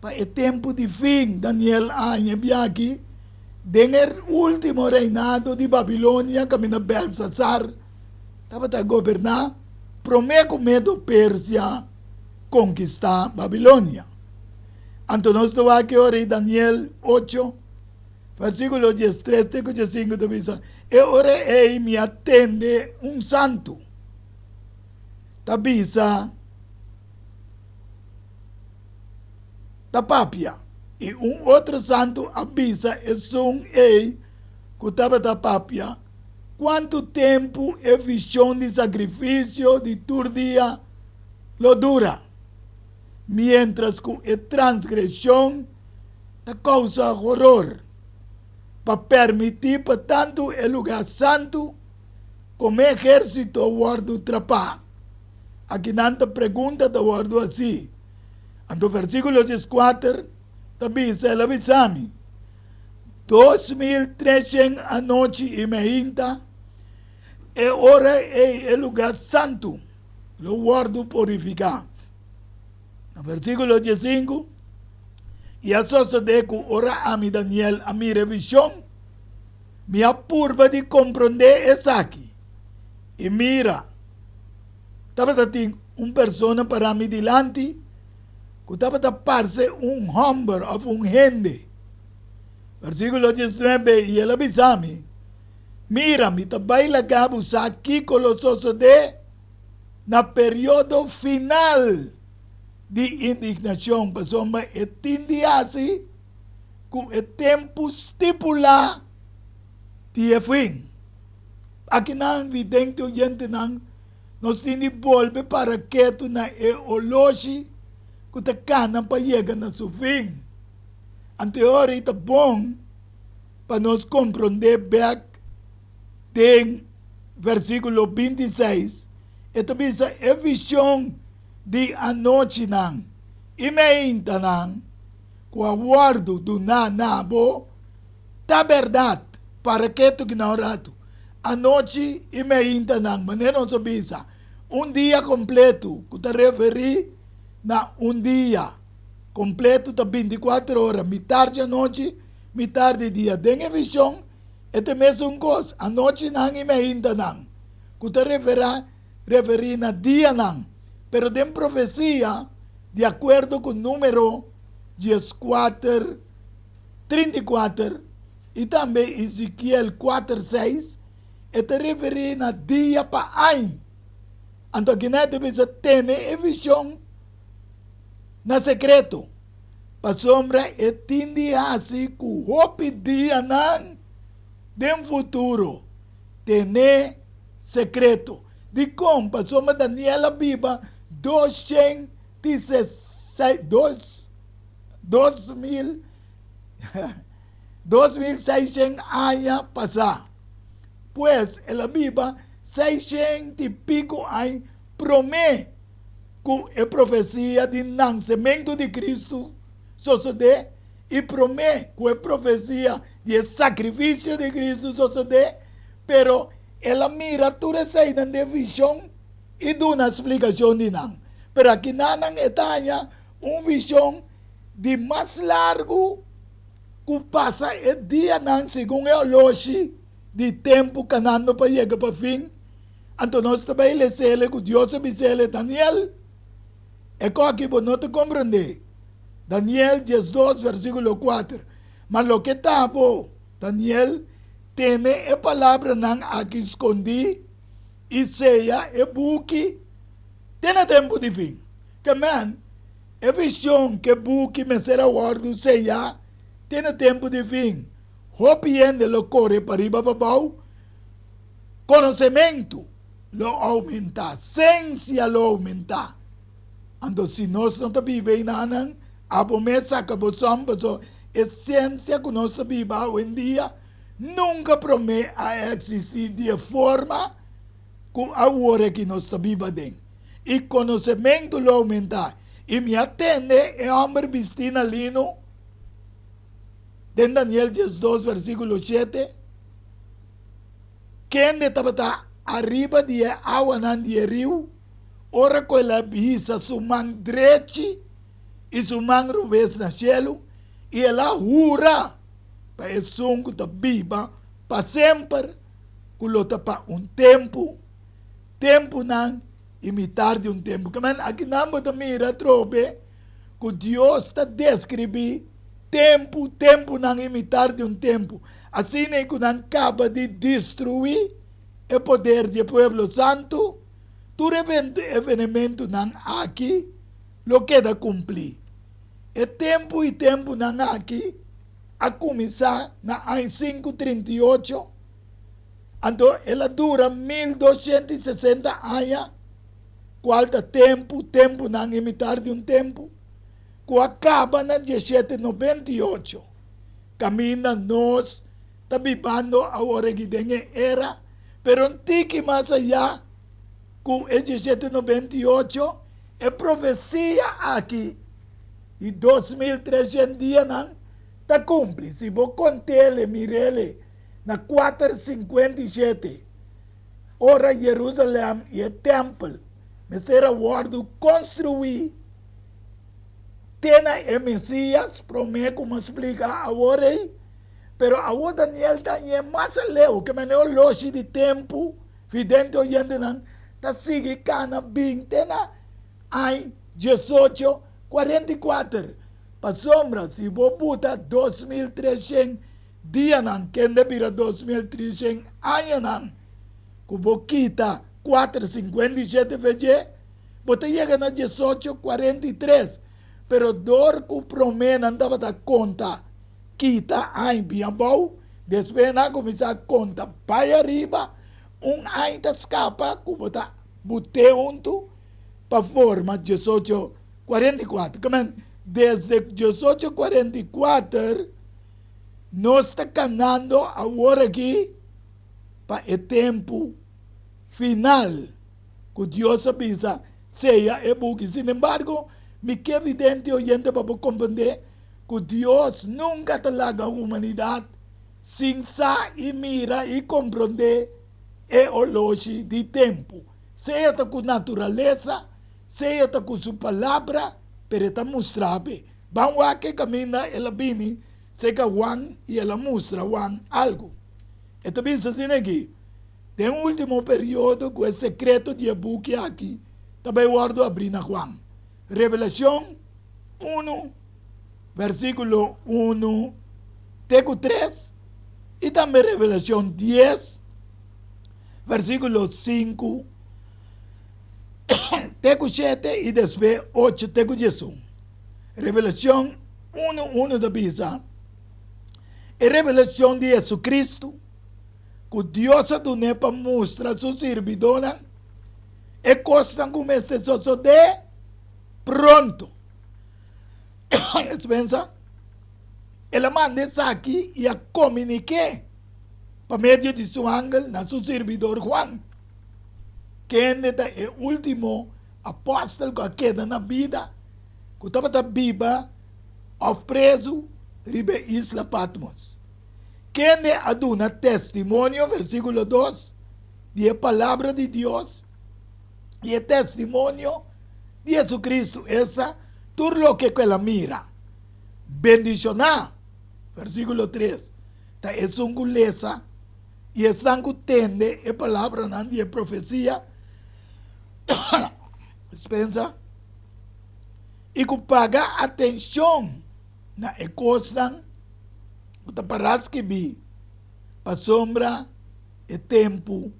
Speaker 1: pa e tempu di fin, Daniel a haña e biaha den e último reinado di Babilonia kaminda Belsasar tabata goberná promé ku Medo-Persia konkistá Babilonia. Anto nos ta wak e ora ei Daniel ocho. Versíkulo diestres te ku diesinku ta bisa, E ora ei mi a tende un santu ta bisa, ta papia, i un otro santu a bisa esun ei ku tabata papia, Kuantu tempu e vishon di sakrifisio di tur dia lo dura, miéntras ku e transgreshon ta kousa horor, pa permití pa tantu e lugá santu komo e ehérsito wòrdu trapá? Akinan ta pregunta ta wòrdu hasí. Anto versíkulo dieskuater ta bisa, El a bisa mi, 2300 anochi i meinta. E ora ei e lugá santu lo wòrdu purifiká. Na versíkulo diesinku, I a sosodé ku ora ami, Daniel, a mira e vishon, mi a purba di komprondé esaki, i mira, tabata tin un persona pará mi dilanti ku tabata parse un hòmber òf un hende. Versíkulo diesnuebe, I el a bisa mi, Mira, mi ta bai laga bo sa kiko lo sosodé na periodo final di indignashon, pasobra e tin di hasi ku e tempu stipulá di e fin. Akinan, vidente oyentenan, nos tin di bolbe para ketu na e oloshi ku ta kana pa yega na su fin. Anteor ei ta bon pa nos komprondé bèk den versíkulo bintiseis, e ta bisa e vishon di anochinan i meintanan ku a wòrdu duná na bo ta bèrdat. Para ketu ki na un ratu. Anochi i meintanan, manera nos a bisa, un dia kompletu ku ta referí na un dia kompletu ta bintikuater ora, mitar di anochi, mitar di dia. Den e vishon e ta e mesun kos, anochinan i meintanan, ku ta referá referí na dianan, pero den profesia, di akuerdo ku Número dieskuater, 34 i tambe Ezekiel kuater, seis, e ta referí na dia pa añ. Anto akinan e ta bisa tene e vishon na sekreto, pasobra e tin di hasi ku hopi dianan den futuro. Tene sekreto. Dikon? Pasobra Daniel a biba doshen ti dos dos mil 2600 aña pasá. Pues, el a biba seishent i piku aña promé ku e profesia di nansementu di Kristu sosodé i promé ku e profesia di e sakrifisio di Kristu sosodé. Pero el a mira tur eseinan den vishon i duna splikashon di nan. Pero akinanan e ta haña un vishon di mas largu ku pasa e dianan segun e oloshi di tempu kanando pa yega pa fin. Anto nos ta bai lesele ku Dios a bisele, Daniel, e koki bo no ta komprendé. Daniel diesdos versíkulo kuater. Ma loke ta bo, Daniel, tene e palabranan aki skondí i seya e buki te na tempu di fin. Ke men, e vishon ku e buki mester a wòrdu seyá te na tempu di fin. Hopi hende lo kore pariba pabou, konosementu lo oumentá, sensia lo oumentá. Anto si nos no ta biba einanan, abo mes saka bo sòm pasobra e sensia ku nos ta biba awendia nunka promé a eksistí di e forma ku awor aki nos ta biba den. I konosementu lo oumentá. I mi a tende e hòmber bistí na lino den Daniel diesdos versíkulo shete, kende tabata ariba di e awanan di e riu, ora ku el a hisa su man drechi i su man robes na shelu, i el a hura pa esun ku ta biba pa semper, ku lo ta pa un tempu, tempunan i mitar di un tempu. Kimen akinan bo ta mira atrobe ku Dios ta deskribí tempu, tempunan i mitar di un tempu. Asina ku nan kaba di destruí e poder di e pueblo santu, tur e evenementunan aki lo keda kumplí. E tempu i tempunan aki a kuminsá na aña sinku 38, anto el a dura 1260 aña, kual ta tempu, tempunan i mitar di un tempu, ku a kaba na dieshete 98, kaminda nos ta bibando awor aki den e era, pero un tiki mas ayá ku e 1798, e profesia aki di 2300 dianan ta kumpli. Si bo kont'el e mir'el na 4:57. Ora Jerusalèm i e tèmpel mester a wòrdu konstruí te na e Mesias, promé ku mi a splika awor ei. Pero awor Daniel ta hañ'é mas aleu, ke manera oloshi di tempu, vidente oyentenan ta sigui kana bin te na aña diesocho 44. Pasobra si bo buta 2300 dianan, kende bira 2300 añanan, ku bo kita kuater 57 fe dje, bo ta yega na 1843. Pero dor ku proménan tabata konta kita aña bin abou, despues nan a kuminsá konta bai ariba, un aña ta skapa ku bo ta but'é huntu pa forma 1844. Kimen, desde 1844 nos ta kanando awor aki pa e tempu final ku Dios a bisa seya e buki. Sin embargo, mi ke vidente oyente pa bo komprendé ku Dios nunka ta laga humanidat sin sa i mira i komprendé e oloshi di tempu, sea ta ku naturalesa, sea ta ku su Palabra, pero e ta mustra be. Ban wak e kaminda el a bini serka Juan i el a mustra Juan algu. E ta bisa asina aki, Den ultimo periodo ku e sekreto di e buki aki ta bai wòrdu abrí na Juan. Revelashon unu, versíkulo unu te ku tres, i tambe Revelashon dies, versíkulo sinku te ku shete i despues ocho te ku diesun. Revelashon unu unu ta bisa, E revelashon di Jesucristo ku Dios a dun'é pa mustra su sirbidónan e kosnan ku mester sosodé pronto. Es pensa, el a manda esaki i a komunik'é pa medio di su angel na su sirbidor Juan, kende ta e último apòstel ku a keda na bida ku tabata biba òf prezu riba e isla Patmos. Kende a duna testimonio, versíkulo dos, di e Palabra di Dios i e testimonio di Jesucristo, esta, tur loke ku el a mira. Bendishoná, versíkulo tres, ta esun ku lesa i esnan ku tende e palabranan di e profesia, dispensa, i ku paga atenshon na e kosnan ku ta pará skibí, pasobra e tempu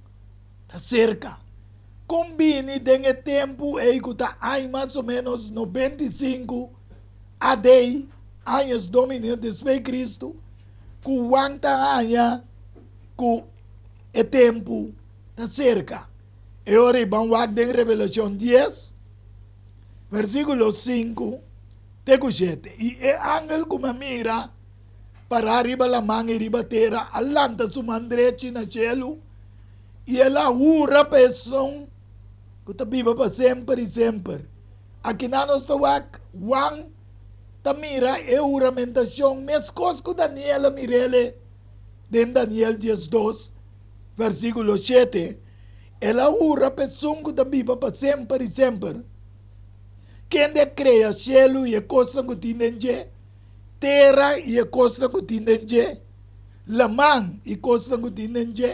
Speaker 1: ta serka. Kon bini den e tempu ei ku ta aña mas o ménos 95 AD, Años Domini despues di Kristu, ku Juan ta haña ku e tempu ta serka? E ora ei ban wak den Revelashon dies, versíkulo sinku te ku shete. I e angel ku mi a mira pará riba laman i riba tera a lanta su man drechi na shelu, i el a hura pa esun ku ta biba pa semper i semper. Akinan nos ta wak Juan ta mira e huramentashon meskos ku Daniel a mir'el den Daniel 12, versíkulo shete, El a hura pa esun ku ta biba pa semper i semper, kende a krea shelu i e kosnan ku tin den dje, tera i e kosnan ku tin den dje, laman i kosnan ku tin den dje,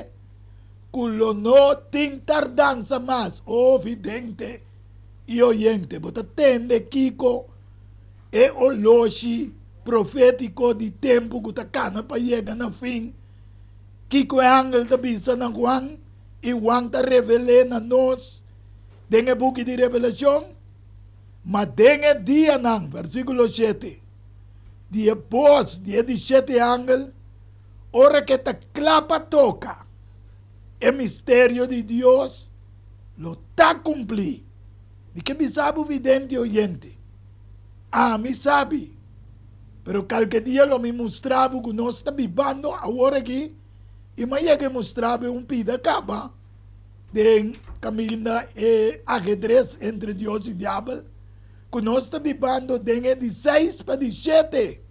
Speaker 1: ku lo no tin tardansa mas. O vidente i oyente, bo ta tende kiko e oloshi profétiko di tempu ku ta kana pa yega na fin? Kiko e angel ta bisa na Juan i Juan ta revel'é na nos den e buki di Revelashon? Ma den e dianan, versíkulo shete, di e bos di e di shete angel, ora ku e ta kla pa toka, e misterio di Dios lo ta kumplí. Mi ke bisa bo vidente oyente, ami sabi, pero kalke dia lo mi mustra bo ku nos ta bibando awor aki i mi a yega e mustra bo un pida kaba den kaminda e ahedres entre Dios i diabel, ku nos ta bibando den e di seis pa di shete.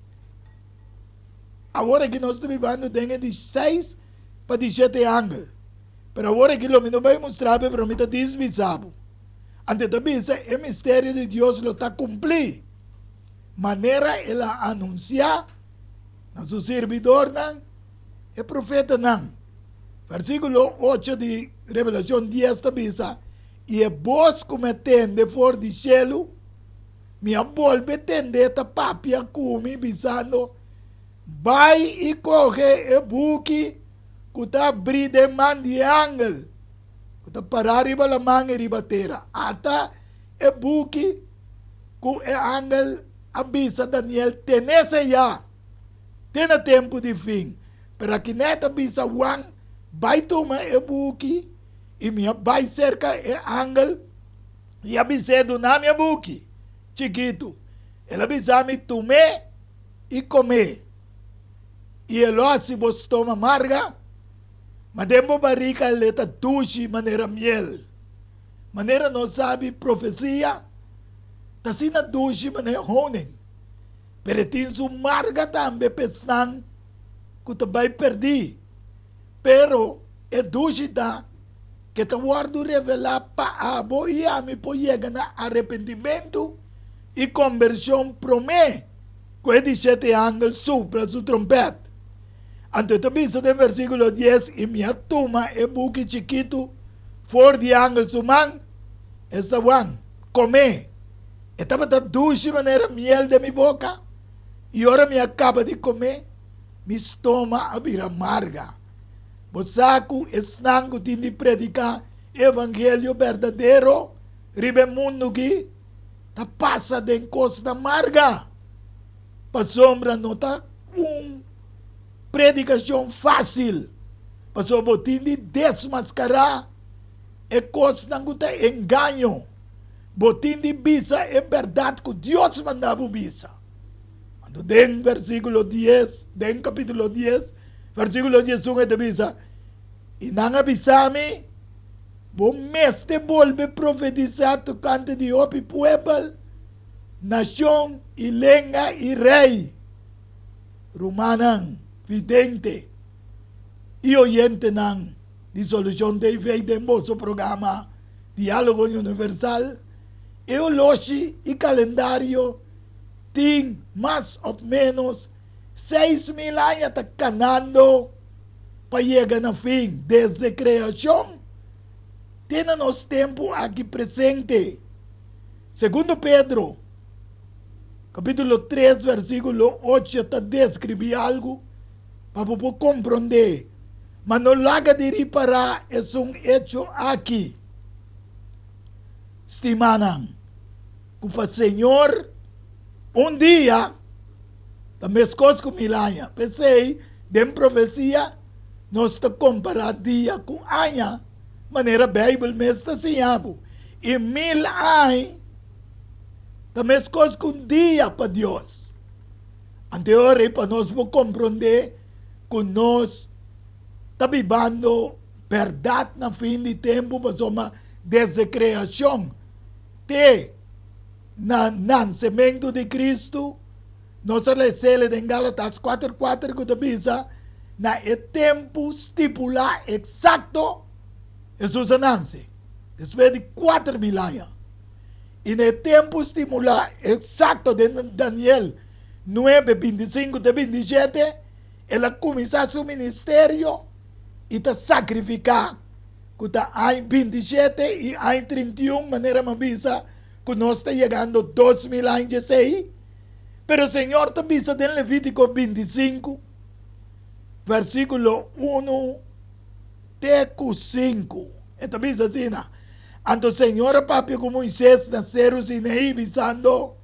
Speaker 1: Awor aki nos ta bibando den e di seis pa di shete angel. Pero awor aki lo mi no bai mustra bo, pero mi ta disbisa bo. Anto e ta bisa e misterio di Dios lo ta kumplí, manera el a anunsiá na su sirbidornan, e profetanan. Versíkulo ocho di Revelashon dies ta bisa, I e bos ku mi a tende for di shelu, mi a bolbe tend'é ta papia ku mi, bisando, Bai i kohe e buki ku ta abrí den man di e angel ku ta pará riba laman i riba tera. Ata e buki ku e angel a bisa Daniel tene seyá te na tempu di fin. Pero akiné ta bisa Juan, Bai tuma e buki, i mi a bai serka e angel i a bis'é duna mi e buki chikitu. El a bisa mi, Tum'é i kom'é, i e lo hasi bo stoma marga, ma den bo barika el ta dushi manera miel. Manera nos sabi profesia ta asina dushi manera honing, pero e tin su marga tambe pa esnan ku ta bai perdí. Pero e dushi ta ke ta wòrdu revelá pa abo i ami por yega na arepentimentu i kombershon promé ku e di shete angel supla su trompèt. Anto e ta bisa den versíkulo dies, I mi a tuma e buki chikitu for di e angel su man, esta Juan, kom'é. E tabata dushi manera miel den mi boka, i ora mi a kaba di kom'é, mi stoma a bira marga. Bo sa ku esnan ku tin di prediká e evangelio berdadero riba e mundu aki ta pasa den kosnan marga, pasobra no ta un predikashon fásil, pasobra bo tin di desmaskará e kosnan ku ta engaño, bo tin di bisa e bèrdat ku Dios manda bo bisa. Anto den versíkulo dies, den kapítulo dies, versíkulo diesun e ta bisa, I nan a bisa mi, Bo mester bolbe profetisá tokante di hopi puebel, nashon i lenga i rei. Rumannan vidente i oyentenan di Solushon TV den boso programa Diálogo Universal, e oloshi i kalendario tin mas òf ménos 6000 aña ta kanando pa yega na fin, desde kreashon te na nos tempu aki presente. Segundo Pedro, kapítulo tres, versíkulo ocho ta deskribí algu pa bo por komprondé, Ma no laga di ripará esun echo aki, stimanan, ku pa Señor un dia ta meskos ku mil aña. P'esei, den profesia nos ta kompará dia ku aña, manera Beibel mes ta siña bo. I mil aña ta meskos ku un dia pa Dios. Anto e ora ei pa nos por komprondé ku nos ta bibando bèrdat na fin di tempu, pasobra desde kreashon te na nansementu di Kristu, nos a les'el den Galatas kuater kuater ku ta bisa, Na e tempu stipulá eksakto Hesus a nanse, despues di 4000 aña. I na e tempu stimulá eksakto den Daniel nuebe, bintisinku te bintishete, el a kuminsá su ministerio i ta sakrifiká, ku ta aña bintishete i aña trintiun, manera mi a bisa ku nos ta yegando 2000 aña djesei. Pero Señor ta bisa den Levítiko bintisinku, versíkulo unu te ku sinku, e ta bisa asina, Anto Señor a papia ku Moisés na Seru Sinaí, bisando,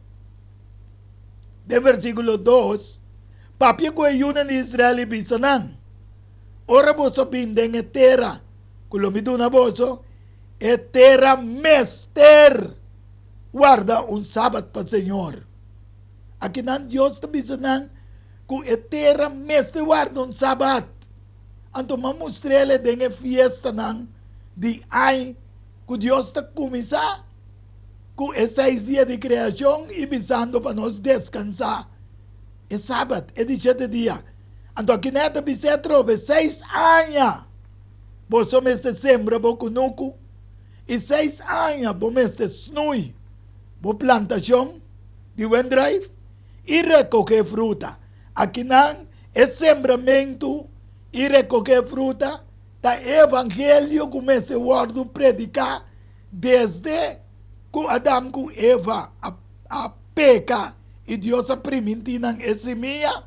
Speaker 1: den versíkulo dos, Papia ku e yunan di Israel i bisa nan, Ora boso bin den e tera ku lo mi duna boso, e tera mester warda un sabat pa Señor. Akinan Dios ta bisa nan ku e tera mester warda un sabat. Anto m'a mustr'el den e fiestanan di ai ku Dios ta kuminsá ku e seis dia di kreashon i bisando pa nos deskansá e sabat, e di shete dia. Anto akinan e ta bis'é atrobe, seis aña! boso mester sembra bo kunuku i seis aña bo mester snui bo plantashon di wendruif i rekohé fruta. Akinan e sembramentu i rekohé fruta ta e evangelio ku mester wòrdu prediká desde ku Adam ku Eva a peka i Dios a primintí nan e simia.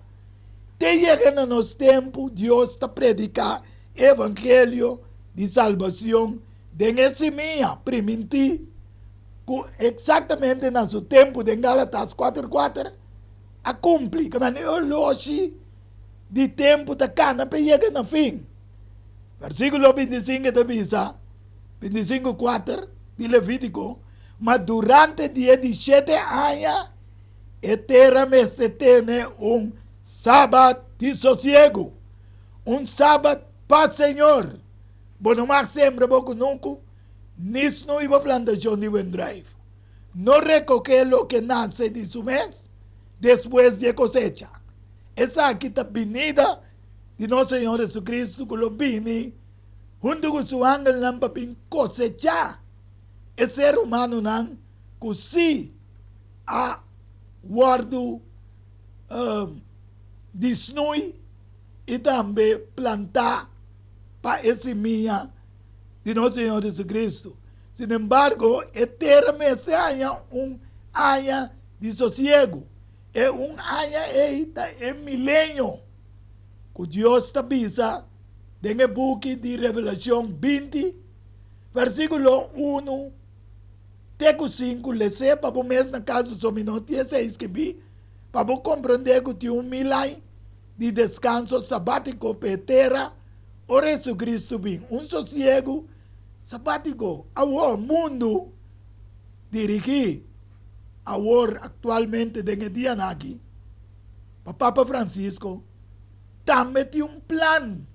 Speaker 1: Te yega na nos tempu Dios ta prediká e evangelio di salbacion den e simia primintí ku eksaktamente na su tempu den Galatas kuater kuater a kumpli. Kaminda e oloshi di tempu ta kana pa yega na fin. Versíkulo bintisinku ta bisa, bintisinku kuater di Levítiko, Ma durante di e di shete aña e tera mester tene un sabat di sosiegu, un sabat pa Señor. Bo no mag sembra bo kunuku, ni snui bo plantashon di wendruif. No rekohé loke nase di su mes despues di e kosecha. Esaki ta binida di nos Señor Jesucristo ku lo bini huntu ku su angelnan pa bin kosechá e ser humanonan ku sí a wòrdu di snui i tambe plantá pa e simia di nos Señor Jesucristo. Sinembargo, e tera mester haña un aña di sosiegu. E un aña ei ta e milenio ku Dios ta bisa den e buki di Revelashon binti, versíkulo unu te ku sinku. Les'é pa bo mes na kas, so mi no tin esei skibí, pa bo komprondé ku tin un mil aña di deskanso sabátiko pa e tera ora Jesucristo bin. Un sosiegu sabátiko. Awor mundu dirigí awor aktualmente den e dianan aki pa Papa Francisco tambe tin un plan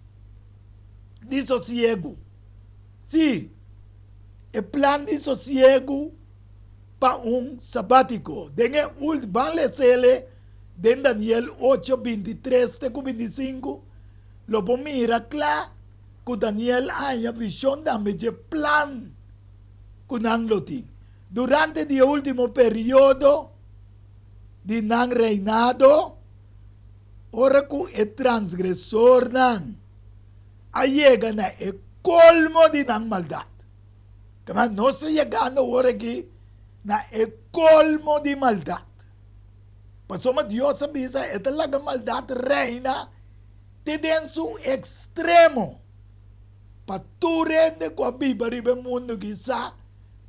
Speaker 1: di sosiegu. Sí, e plan di sosiegu pa un sabátiko. Den e ult ban lesele den Daniel ocho bintitres te ku bintisinku lo bo mira kla ku Daniel a haña vishon tambe dje plan ku nan lo tin. Durante di e ultimo periodo di nan reinado, ora ku e transgresornan a yega na e kolmo di nan maldat. Kaba nos ta yegando awor aki na e kolmo di maldat. Pasobra Dios a bisa e ta laga maldat reina te den su ekstremo. Pa tur hende ku a biba riba e mundu aki sa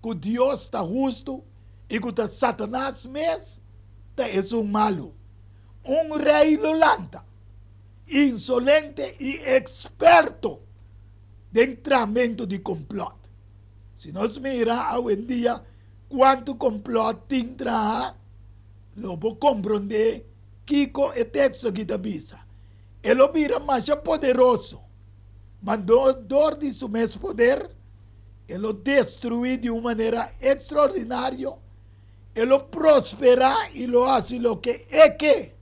Speaker 1: ku Dios ta hustu i ku ta Satanas mes ta esun malu. Un rei lo lanta, insolente i eksperto den tramentu di komplòt. Si nos mira awendia kuantu komplòt tin traha, lo bo komprondé kiko e teksto aki ta bisa. E lo bira masha poderoso, ma dor di su mes poder e lo destruí di un manera ekstraordinario, e lo prosperá i lo hasi loke e ke.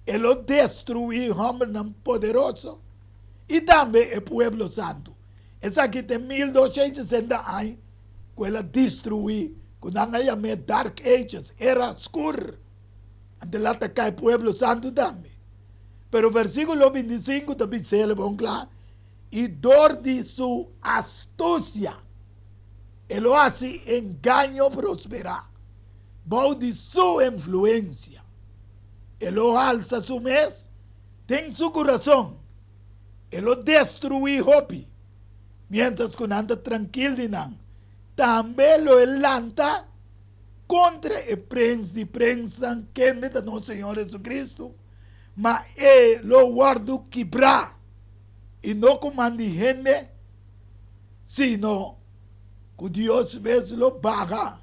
Speaker 1: E lo destruí hòmbernan poderoso i tambe e pueblo santu. Esaki ta e 1260 aña ku el a destruí, ku nan a yam'é Dark Ages, Era Skur. Anto el a ataká e pueblo santu tambe. Pero versíkulo 25 ta bis'el bon kla, I dor di su astusia e lo hasi engaño prosperá, bou di su influensia e lo halsa su mes den su kurason, e lo destruí hopi, miéntras ku nan ta trankil di nan. Tambe lo e lanta kontra e Prens di prensnan, kende ta nos Señor Jesucristo, ma e lo wòrdu kibrá, i no ku man di hende, sino ku Dios mes lo baha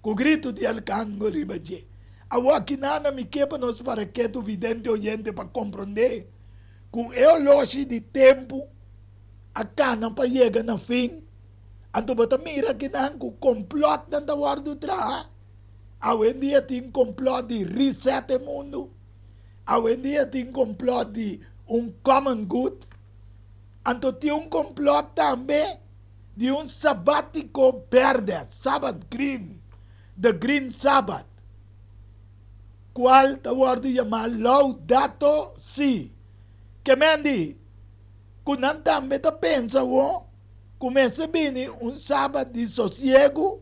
Speaker 1: ku gritu di alkangel riba dje. Awor akinana mi ke pa nos para ketu vidente oyente pa komprondé ku e oloshi di tempu a kana pa yega na fin. Anto bo ta mira kinan ku komplòtnan ta wòrdu traha. Awendia tin komplòt di reset e mundu. Awendia tin komplòt di un common good. Anto tin un complot tambe di un sabatico berde, Sabbath green, the green Sabbath, cual ta wordo yama Laudato Si. Ke men di cu nan tambe ta pensa awor cu mester bini un Sabat di sosiego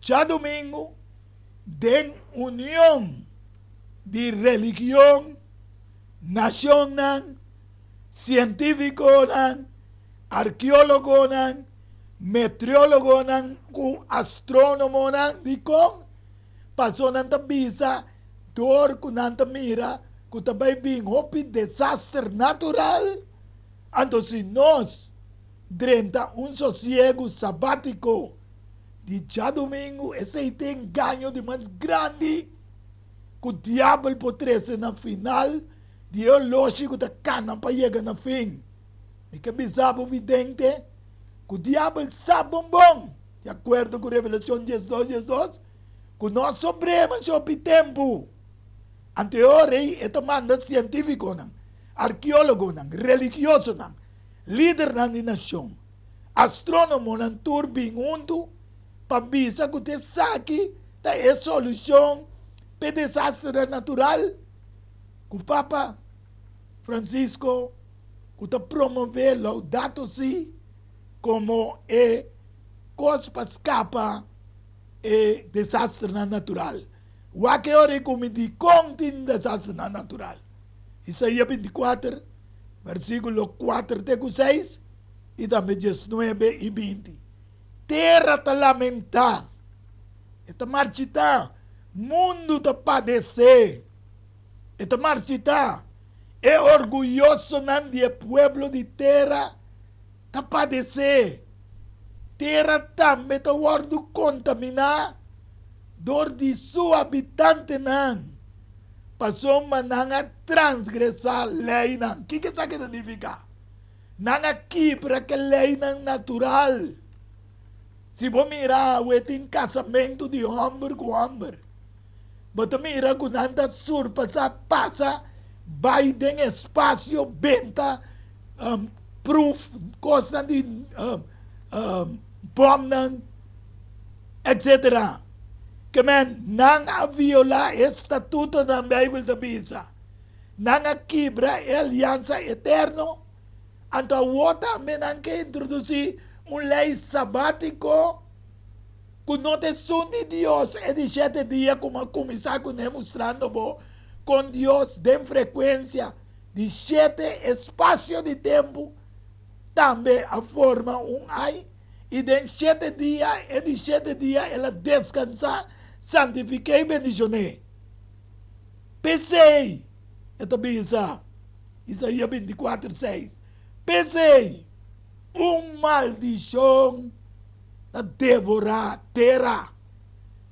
Speaker 1: djadumingu den union di religion, nacionnan, sientífikonan, arkeólogonan, meteorologonan ku astrónomonan. Dikon? Pasobra nan ta bisa dor ku nan ta mira ku ta bai bin hopi desaster natural. Anto si nos drenta un sosiegu sabátiko di djadumingu, esei ta e engaño di mas grandi ku diabel por trese na final di e oloshi ku ta kana pa yega na fin. Mi ke bisa bo vidente ku diabel sa bon bon, di akuerdo ku Revelashon diesdos diesdos, ku no a sobr'é masha hopi tempu. Anto e ora ei e ta manda sientífikonan, arkeólogonan, religiosonan, lidernan di nashon, astrónomonan tur bin huntu pa bisa ku ta esaki ta e solushon pa e desasternan natural. Ku Papa Francisco ku ta promové Laudato Si komo e kos pa skapa e desasternan natural. Wak e ora ei ku mi di kon tin desasternan natural. Isaías binti kuater, versíkulo kuater te ku seis i tambe diesnuebe i binti. Tera ta lamentá, e ta marchitá, mundu ta padesé. E ta marchitá. E orguyosonan di e pueblo di tera ta padesé. Tera tambe ta wòrdu kontaminá dor di su habitantenan, pasobra nan a transgresá leinan. Kiko esaki ta nifiká? Nan a kibra ke leinan natural. Si bo mira awe tin kasamentu di hòmber ku hòmber. Bo ta mira ku nan ta surpasá, pasa bai den espasio, benta pruf, kosnan di bòmnan, etsetera. Ke men, nan a violá e statutonan, Beibel ta bisa. Nan a kibra e aliansa eterno. Anto awor tambe nan ke introdusí un lei sabátiko. Ku no ta esun di Dios e di shete dia ku mi a kuminsá kuné mustrando bo kon Dios den frekuensia di shete espasio di tempu tambe a forma un ai i den shete dia e di shete dia el a deskansá, santifiké i bendishoné. P'esei e ta bisa, Isaías binti kuater seis, P'esei un maldishon ta devorá tera,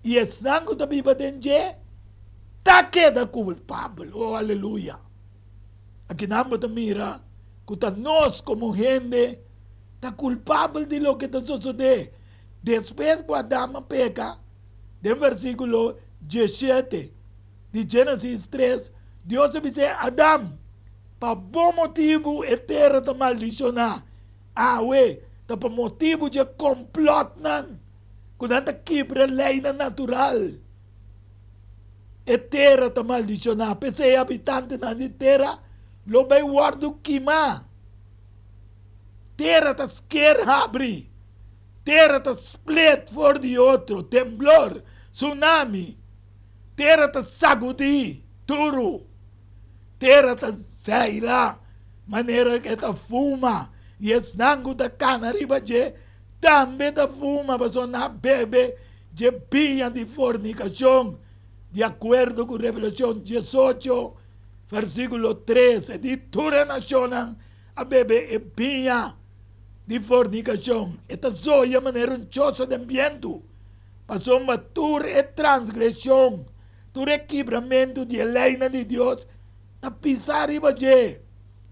Speaker 1: i esnan ku ta biba den dje ta keda kulpabel. O, aleluya! Akinan bo ta mira ku ta nos komo hende ta kulpabel di loke ta sosodé despues ku Adam a peka. Den versíkulo diesshete di Génesis tres, Dios a bis'é, Adam, pa bo motibu e tera ta maldishoná. Awe ta pa motibu dje komplòtnan ku nan ta kibra leinan natural. E tera ta maldishoná, p'esei e habitantenan di tera lo bai wòrdu kimá. Tera ta sker habri, tera ta split for di otro, temblor, tsunami, tera ta sagudí duru. Tera ta zeila manera ku e ta fuma, i esnan ku ta kana riba dje tambe ta fuma, pasobra nan a bebe dje biña di fornikashon, di akuerdo ku Revelashon diesocho, versíkulo tres, e di, Tur e nashonnan a bebe e biña di fornikashon, e ta zoya manera un chosa den bientu, pasobra tur e transgreshon Tur e kibramentu di e leinan di Dios ta pisá riba dje.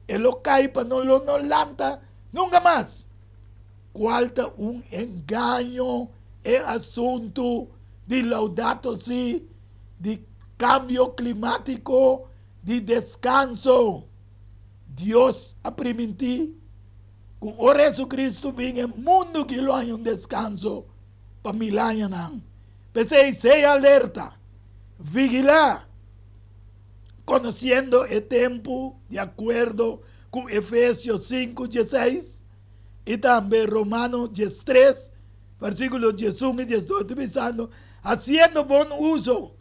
Speaker 1: E lo kai pa no lo no lanta nunka mas. Kual ta un engaño e asuntu di Laudato Si, di kambio klimátiko, di deskanso. Dios a primintí. ku ora Hesukristu bin e mundu ki lo haña un deskanso pa mil añanan. P'esei sea alerta, vigilá, konosiendo e tempu di akuerdo ku Efesios sinku dieseis i tambe Romano diestres versíkulo diesun i diesdos ta bisando, Hasiendo bon uso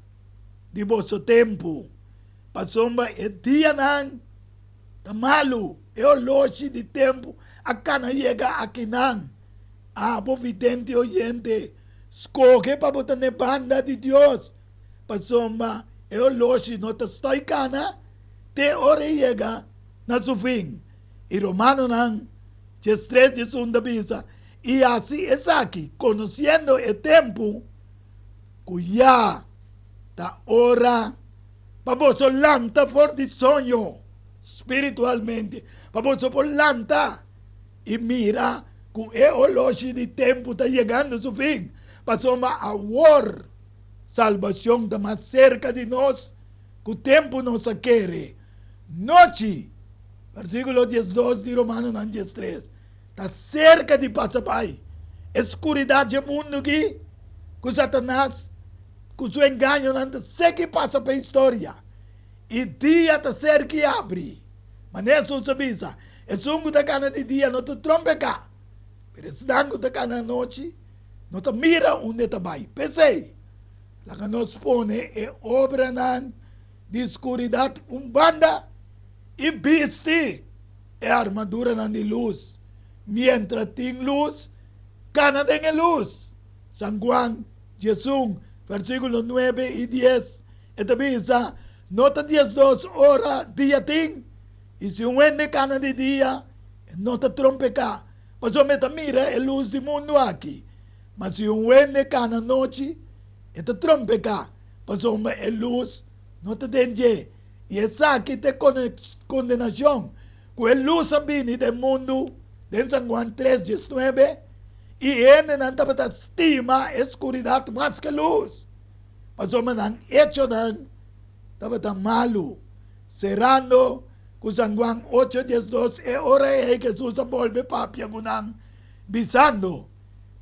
Speaker 1: di boso tempu, pasobra e dianan ta malu, e oloshi di tempu a kana yega akinan. Abo vidente oyente, skohe pa bo ta n'e banda di Dios, pasobra e oloshi no ta stòi kana te ora e yega na su fin. I Romanonan 13 11 ta bisa, I hasi esaki konosiendo e tempu ku ya ta ora pa boso lanta for di soño spiritualmente, pa boso por lanta i mira ku e oloshi di tempu ta yegando su fin, pasobra awor salbashon ta mas serka di nos ku tempu nos a kere. Nochi, versíkulo 12 di Romanonan 13. Ta serka di pasa bai e skuridat dje mundu aki ku Satanas ku su engañonan ta seki pasa pa historia, i dia ta serka i abri. Manera Hesus a bisa, Esun ku ta kana di dia no ta trompeká, pero esnan ku ta kana anochi no ta mira unda e ta bai. P'esei, laga nos pone e obranan di skuridat un banda i bisti e armaduranan di lus. Mientra tin lus, kana den e lus. San Juan 11, versíkulo 9 i 10, e ta bisa, No ta 12 ora dia tin? I si un hende kana di dia, e no ta trompeká, pasobra e ta mira e lus di mundu aki. Ma si un hende kana nochi, e ta trompeká, pasobra e lus no ta den dje. I esaki ta e kondenashon, ku e lus a bini den mundu, den San Juan tres diesnuebe, i hendenan tabata stima e skuridat mas ke lus, pasobra nan echonan tabata malu. Serando ku San Juan ocho diesdos, e ora ei Hesus a bolbe papia ku nan, bisando,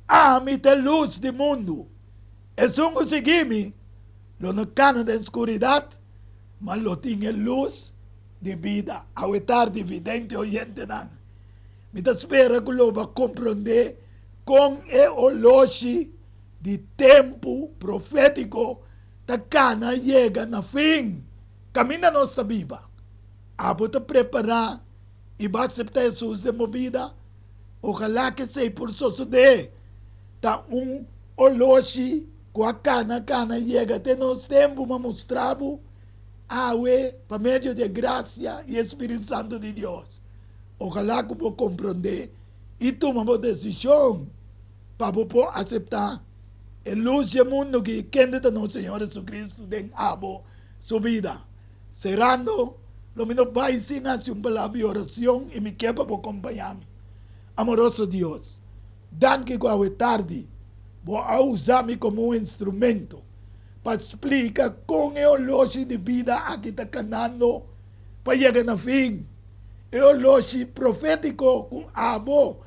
Speaker 1: Ami ta e lus di mundu. Esun ku sigui mi lo no kana den skuridat, ma lo tin e lus di bida. Awe tardi, vidente oyentenan, mi ta spera ku lo bo a komprondé kon e oloshi di tempu profétiko ta kana yega na fin. Kaminda nos ta biba, abo ta prepará i bo a aseptá Hesus den bo bida? Ojalá ku esei por sosodé. Ta un oloshi ku a kana kana yega te nos tempu ma mustra bo awe pa medio di e grasia i e Spiritu Santu di Dios. Ojalá ku bo komprondé i tuma bo desishon pa bo por aseptá e lus dje mundu aki kende ta nos Señor Jesucristo den abo su bida. Serando, lo mi no bai sin hasi un palabra di oracion i mi ke pa bo kompañá mi. Amoroso Dios, Danki ku awe tardi bo a usa mi komo un instrumento pa splika kon e oloshi di bida aki ta kanando pa yega na fin, e oloshi profétiko ku abo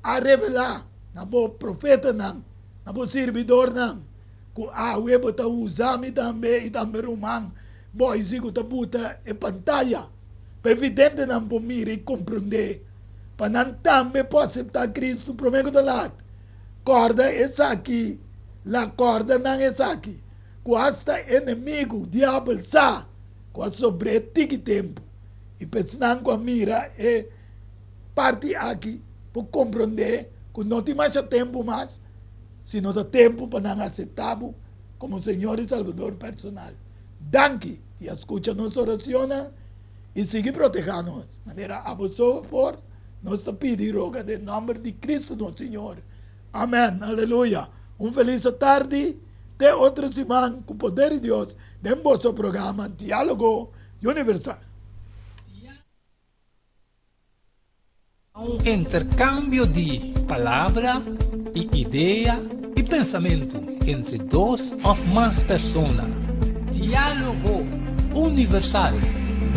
Speaker 1: a revelá na bo profetanan, na bo sirbidornan, ku awe bo ta usa mi tambe i tambe ruman Boise ku ta buta e pantaya pa e videntenan por mira i komprondé. Pa nan tambe por aseptá Kristu promé ku ta lat. Kòrda esaki, la kòrda nan esaki, ku asta enemigu, diabel, sa ku a sobr'é tiki tempu. I pa esnan ku a mira e parti aki por komprondé ku no tin masha tempu mas, sino ta tempu pa nan aseptá bo komo Señor i Salbador personal. Danki di a skucha nos oracionnan. I sigui protehá nos manera abo so por. Nos ta pidi i roga den nòmber di Kristu nos Señor. Amèn. Aleluya. Un felis atardi. Te otro siman ku poder di Dios den boso programa Diálogo Universal.
Speaker 2: Un interkambio di palabra i idea i pensamentu entre dos òf mas persona. Diálogo Universal,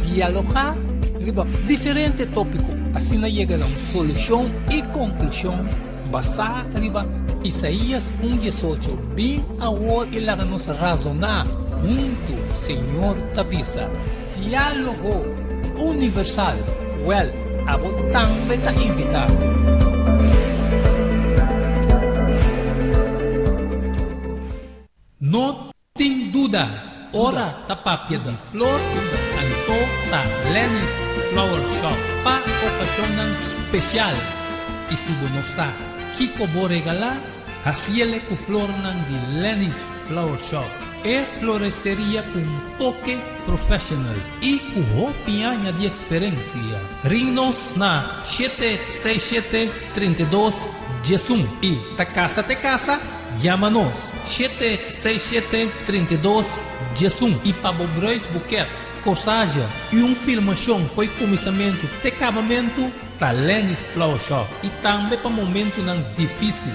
Speaker 2: dialogá riba diferente tópiko. Asina yega na un solushon i konklushon basá riba Isaías un diesocho, Bin awor i laga nos razoná huntu, Señor ta bisa. Diálogo Universal, Wèl, abo tambe ta invitá. No tin duda, ora ta papia di flor, anto ta Lenny's Flower Shop pa okashonnan spesial. I si bo no sa kiko bo regalá, hasiele ku flornan di Lenny's Flower Shop, e floresteria ku un toke professional i ku hopi aña di eksperensia. Ring nos na 767 32 11 i ta kasa te kasa. Yama nos, shete seis shete 32 11 i pa bo bruis buket, korsage i un filmashon fo'i kuminsamentu te kabamentu ta Lenny's Flower Shop i tambe pa momentunan difisil,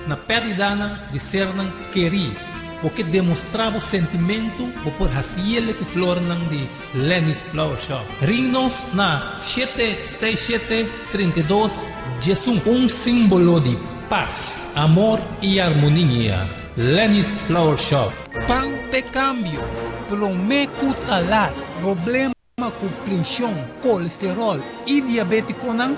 Speaker 2: na pèrdidanan di sernan kerí, bo ke demostrá bo sentimentu bo por hasiele ku flornan di Lenny's Flower Shop. Ring nos na shete seis shete 32 11. Un símbolo di Pas, amor y armonia. Lenny's Flower Shop. Pan p'e cambio, prome cu ta lat. Problema cu prension, colesterol y diabeticonan,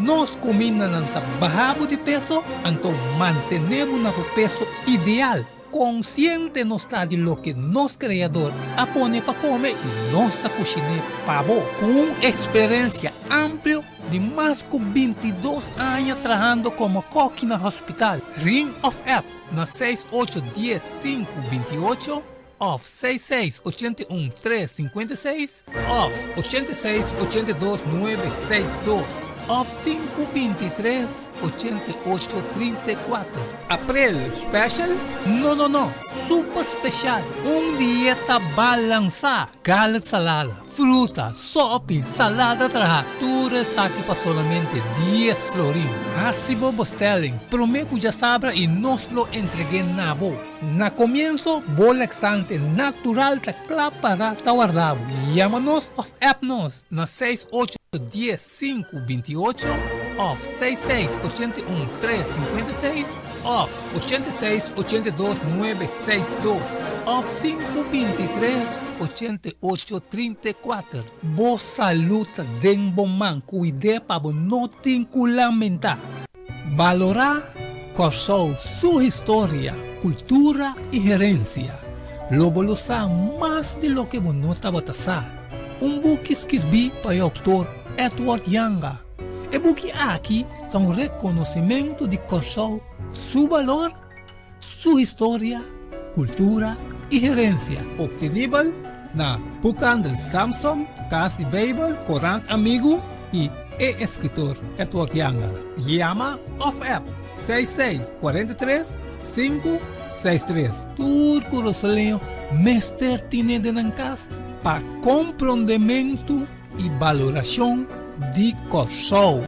Speaker 2: nos cumindanan ta baha bo di peso, anto mantene bo na bo peso ideal. Konsiente nos ta di loke nos Kreador a pone pa kome i nos ta kushiné pa bo. Ku un eksperensia amplio di mas ku 22 aña trahando komo kòki na hospital, ring òf app na seis ocho dies sinku 28 òf seis seis 81 tres 56 òf 86 82 nuebe seis dos òf sinku 23 88 34. April special? No no no, super special! Un dieta balansá, galet salada, fruta, sopi, salada trahá, tur esaki pa solamente dies florin. Hasi bo bestelling promé ku djasabra i nos lo entreg'é na bo. Na komienso, bo laxante natural ta kla pará ta warda bo. Yama nos òf app nos na 68 10 5 28 òf 6 6 81 3 56 òf 86 82 9 6 2 òf 5 23 88 34. Bo salud ta den bo man, kuid'é pa bo no tin ku lamentá. Balorá Kòrsou su historia, kultura i herensia. Lo bo lo sa mas di loke bo no tabata sa. Un buki skirbí pa e outor Edward Janga. E buki aki ta un rekonosimentu di Kòrsou su balor, su historia, kultura i herensia. Optenibel na Boekhandel Samson, Kas di Beibel, Korant Amigu i e eskritor Edward Janga. Yama òf app 66 43 563. Tur Kurasoleño mester tine den nan kas pa komprondementu i balorashon di Kòrsou.